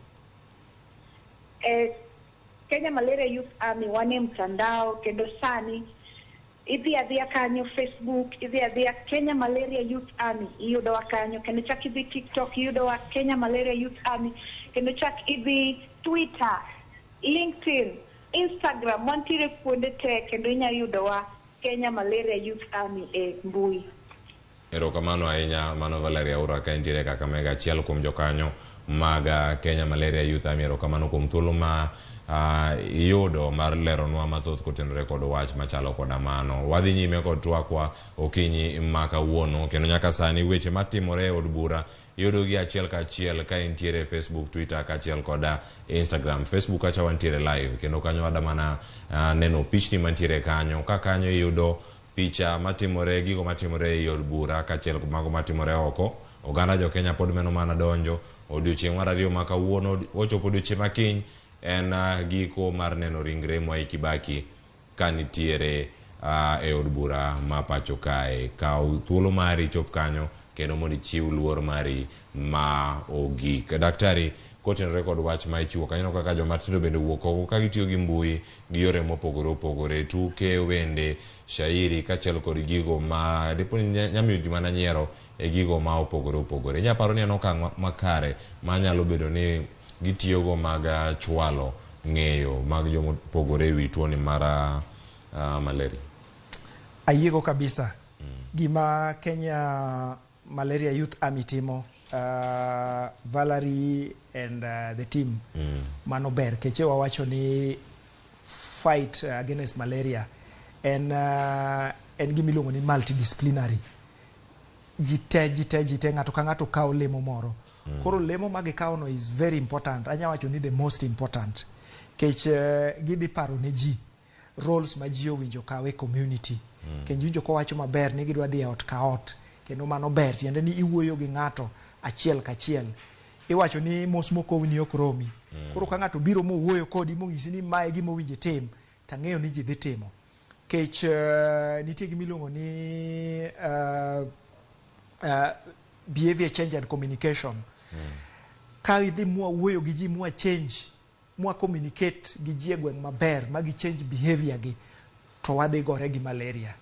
Kenya Malaria Youth Army wan e mtandao kendo sani idhi adhiya kanyo Facebook, idhi adhiya Kenya Malaria Youth Army, iyudowa kanyo, kendo chak idhi TikTok, iyudowa Kenya Malaria Youth Army, kendo chak idhi Twitter, LinkedIn, Instagram, wantiere kuonde te kendo inya yudowa Kenya Malaria Youth Army e mbui. Erokamano ahinya mano Valerie Aura ka entiere Kakamega, achiel kuom jokanyo mag Kenya Malaria Youth Army. Erokamano kuom thuolo ma iyudo mar leronwa mathoth kotenore kod wach machalo koda mano. Wadhi nyime kod twakwa okinyi ma kawuono kendo nyaka sani weche matimore e od bura iyudogi achiel kachiel ka intiere e Facebook, Twitter kaachiel koda Instagram. Facebook kacha wantiere live kendo kanyo wada mana neno pichni mantiere kanyo. Ka kanyo iyudo picha matimore, gigo matimore ei od bura kaachiel kod mago matimore oko. Oganda jo Kenya pod meno mana donjo. Odiochieng' mar ariyo ma kawuono, ochopo odiochieng' ma kiny, en giko mar neno ringre Mwai Kibaki ka nitiere e od bura ma pacho kae. Kaw thuolo mari chop kanyo kendo mondo ichiw luor mari ma ogik. Daktari, kotenore kod wach ma ichiwo kanyo kaka joma tindo bende wuok oko ka gitiyo gi mbui gi yore mopogore opogore, tuke, wende, shairi kaachiel kod gigo ma dipo ni nyamiyo ji mana nyiero e gigo ma opogore opogore. Inya paro ni en okang' makare manyalo bedo ni gitiyogo mag chwalo ng'eyo mag jomopogore e wi tuoni mar malaria? Ayiego kabisa. Gima Kenya Malaria Youth Army timo, Valerie and the team, mano ber. Keche wawacho ni fight against malaria en gima iluongo ni multidisciplinary. Ji te, ng'ato ka ng'ato kawo lemo moro. Koro lemo ma gikawo no is very important. Anya wacho ni the most important. Kech gidhi paro ne ji roles ma ji owinjo kaw e community. Kendo iwinjo kowacho maber ni gidwa dhi e ot ka ot. Kendo mano ber, tiende ni iwuoyo gi ng'ato achiel kachiel. Iwacho ni mos mokowni ok romi. Koro ka ng'ato biro mowuoyo kodi monyisi ni mae gima owinjo itim, tang'eyo ni ji dhi timo. Kech nitie gima iluongo ni behavior change and communication. Ka idhi mwa wuoyo gi ji, mwa change, mwa communicate gi ji e gweng' maber, ma gi change behavior gi, to wadhi gore gi malaria.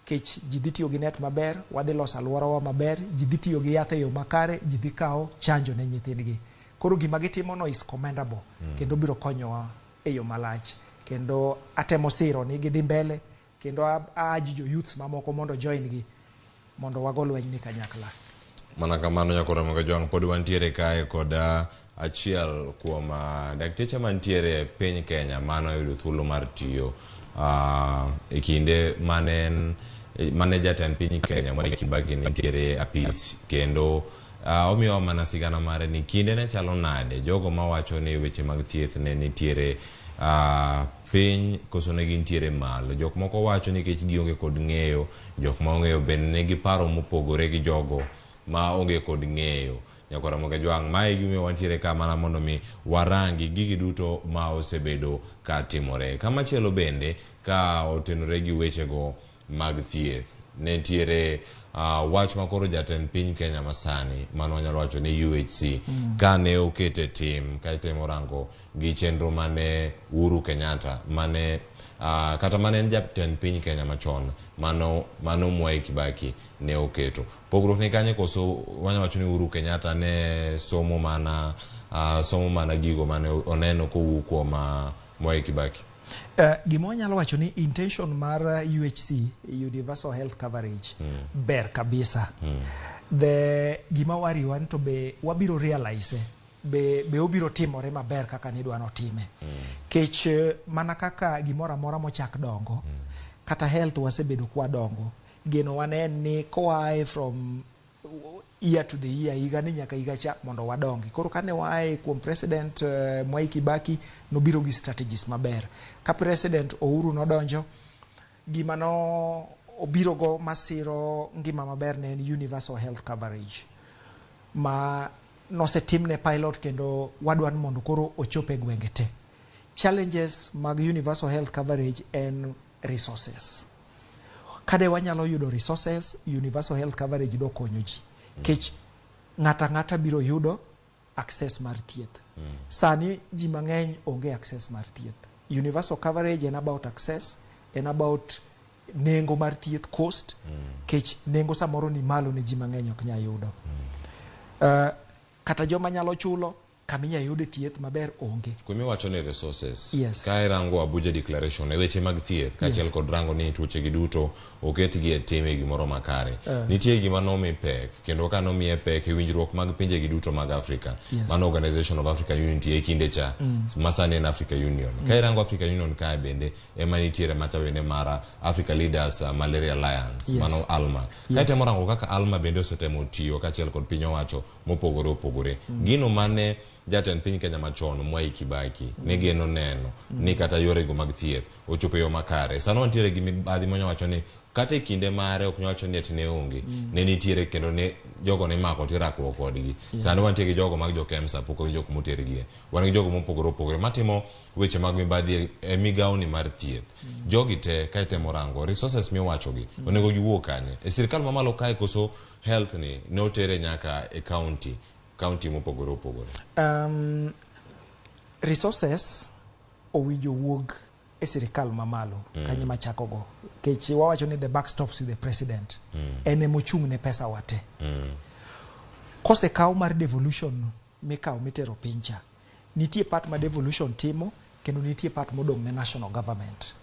Kech ji dhi tiyo gi net maber, wadhi loso alworawa maber, ji dhi tiyo gi yath e yo makare, ji dhi kawo chanjo ne nyithindgi. Koro gima gitimo no is commendable, kendo biro konyowa e yo malach. Kendo atemo siro ni gidhi mbele, kendo aaji jo youths mamoko mondo join gi, mondo wago lweny ni kanyakla. Mana kamano nyakoro Ramogi Ojwang', pod wantiere kae kod achiel kuom dakteche mantiere e piny Kenya mano oyudo thuolo mar tiyo e kinde mane jatend piny Kenya Mwai Kibaki nitiere e apis, kendo omiyowa mana sigana mare ni kinde ne chalo nade, jogo mawacho ni weche mag thieth ne nitiere piny koso ne gintiere malo. Jok moko wacho nikech gionge kod ng'eyo, jok ma ong'eyo bende nigi paro mopogore gi jogo ma onge kod ng'eyo. Nyakoro Ramogi Ojwang', mae gimomiyo wantiere ka mana mondo mi warangi gigi duto ma osebedo ka timore. Kamachielo bende ka otenore gi wechego mag thieth, nitiere wach ma koro jatend piny Kenya masani mano wanyalo wacho ni UHC kane okete tim ka itemo rango gi chenro mane Uhuru Kenyatta mane kata mane en jatend piny Kenya machon mano Mwai Kibaki ne oketo. Pogruok ni kanye koso wanyalo wacho ni Uhuru Kenyatta ne somo mana gigo mane oneno kowuok kuom Mwai Kibaki? Gima wanyalo wacho ni intention mar UHC, Universal Health Coverage, ber kabisa. The gima wariwa ni to be wabiro realize be obiro timore maber kaka nidwa notime. Kech mana kaka gimoro amora mochak dongo, kata health wasebedo kwadongo, geno wan en ni koae from year to the year, higa ni nyaka higa cha mondo wadongi. Koro kane waae kuom President Mwai Kibaki, nobiro gi strategies maber. Ka President Uhuru nodonjo, gima no obiro go masiro ngima maber ne en universal health coverage ma nosetimne pilot, kendo wadwa ni mondo koro ochop e gwenge te. Challenges mag universal health coverage en resources. Kade wanyalo yudo resources, universal health coverage dokonyo ji kech ng'ata ang'ata biro yudo access mar thieth. Sani ji mang'eny onge access mar thieth. Universal coverage en about access, en about nengo mar thieth, cost, kech nengo samoro ni malo ne ji mang'eny ok nyal yudo. Kata joma nyalo chulo, kaminya yude thieth maber onge. Kumiwacho ni resources, Yes. ka irango Abuja Declaration e weche mag thieth kaachiel kod rango ni tuoche gi duto oketgi e tim e gimoro makare, nitie gima nomi pek, kendo ka nomiye pek e winjruok mag pinje gi duto mag Africa, mano Organization of African Unity e kinde cha, ma sani en Africa Union. Ka irango Africa Union kae bende ema nitiere macha bende mar Africa Leaders Malaria Alliance, mano ALMA. Ka itemo rango kaka ALMA bende osetemo tiyo kaachiel kod piny owacho mopogore opogore, gino mane jatend piny Kenya machon Mwai Kibaki ne geno neno ni kata yorego mag thieth ochopo e yo makare, sani wantiere gi mibadhi manya wacho ni kata e kinde mare ok nyal wacho ni ati ne onge, ne nitiere kendo ne jogo ne imako tirakruok kodgi. Sani wantie gi jogo mag jo KEMSA, pok owinjo kuma otergie. Wan gi jogo mopogore opogore matimo weche mag mibadhi e migawoni mar thieth. Jogi te ka itemo rango resources miwachogi, onego giwuog kanye? E sirikal mamalo kae koso health ni ne otere nyaka e county mopogore opogore? Resources owinjo wuog e sirikal mamalo. Kanye machakogo kech wawacho ni the buck stops with the president. En emochung' ne pesa wa te. Kosekaw mar devolution mikawo mitero piny cha, nitie part ma devolution timo kendo nitie part modong' ne national government.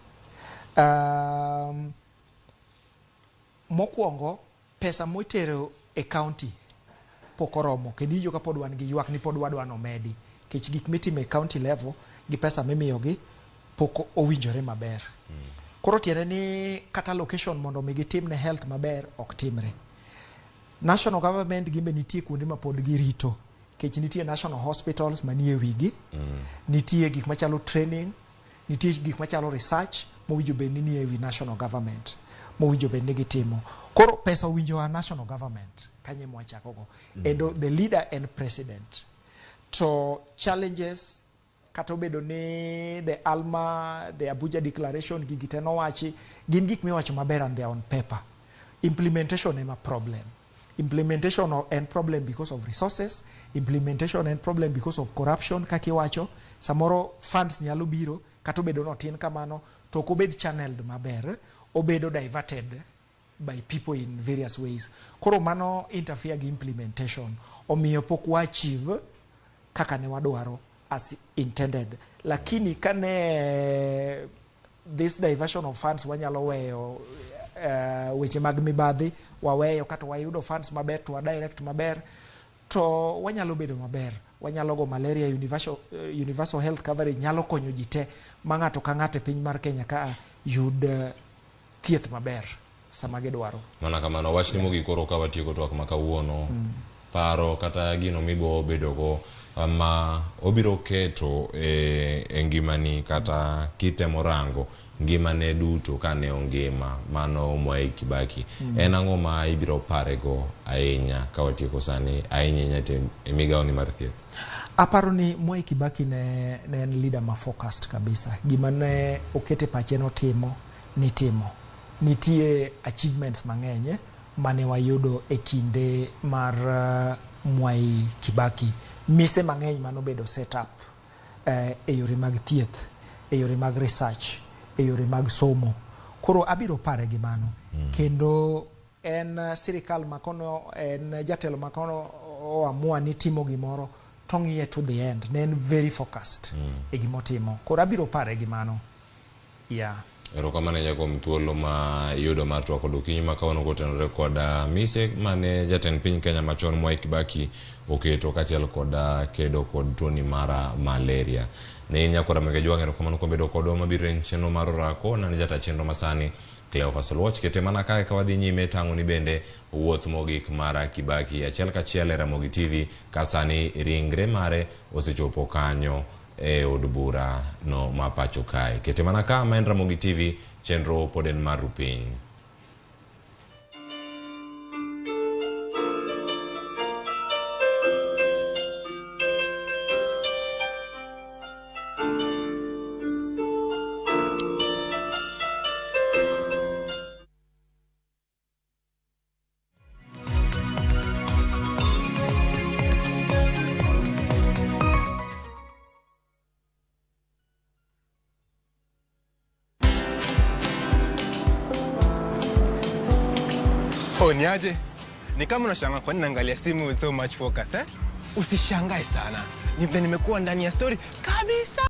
Mokwongo pesa motero e county pok oromo, kendo iwinjo ka pod wan gi ywak ni pod wadwa nomedi kech gik mitimo e county level gi pesa mimiyogi pok owinjore maber. Koro tiende ni kata allocation mondo mi gitim ne health maber ok timre. National government gimbe nitie kuonde ma pod girito kech nitie national hospitals manie wigi, nitie gik machalo training, nitie gik machalo research mowinjo bed ni nie wi national government mowinjo bed ni gitimo. Koro pesa owinjo a national government kanye mwachakogo. Endo the leader en president. To challenges, kata obedo ni the ALMA, the Abuja Declaration, gigi te nowachi, gin gik miwacho maber and they are on paper. Implementation ema problem. Implementation en problem because of resources, implementation en problem because of corruption. Kaka iwacho, samoro funds nyalo biro kata obedo notin kamano to ok obed channeled maber, obedo diverted by people in various ways. Koro mano interfere gi implementation, omiyo pok wa achieve kaka ne wadwaro as intended. Lakini kane this diversion of funds wanyalo weyo, weche mag mibadhi waweyo, kata wayudo funds maber to wa direct maber, to wanyalo bedo maber, wanyalo go malaria universal health coverage nyalo konyo ji te ma ng'ato ka ng'ato e piny mar Kenya ka yud thieth maber sama gidwaro. Mana kamano wachni mogik koro ka watieko twak ma kawuono, paro kata gino mibo bedogo ma obiro keto e ngimani kata kitemo rango ngimane duto kane ongima, mano Mwai Kibaki, en ang'o ma ibiro parego ahinya ka watieko sani, ahinya ahinya to e migawoni mar thieth? Aparo ni Mwai Kibaki ne en leader ma focused kabisa. Gima ne okete pache notimo nitimo. Nitie achievements mang'eny mane wayudo e kinde mar Mwai Kibaki. Mise mang'eny manobedo set up e yore mag thieth, e yore mag research, e yore mag somo. Koro abiro pare gi mano. Kendo en sirikal makono en jatelo makono oamua ni timo gimoro to ng'iye to the end. Ne en very focused e gimotimo. Koro abiro pare gi mano. Yeah. Erokamano ahinya kuom thuolo ma iyudo mar twak kod okinyi ma kawuono kotenore kod mise mane jatend piny Kenya machon Mwai Kibaki oketo kaachiel kod kedo kod tuoni mar malaria. Ne in nyakwara Ramogi Ajwang', erokamano kuom bedo kodwa mabiro en chenro mar orako. An jata chenro masani Cleophas Oluoch. Kete mana kae ka wadhi nyime tang'o ni bende wuoth mogik mar Kibaki achiel kachiel e Ramogi TV ka sani ringre mare osechopo kanyo e od bura no ma pacho kae. Kete mana ka ma en Ramogi TV, chenro pod en mar rupiny. Oh, niaje? Ni kama unashangaa kwa nini naangalia simu with so much focus, eh? Usishangae sana. Ni vile nimekuwa ndani ya story kabisa.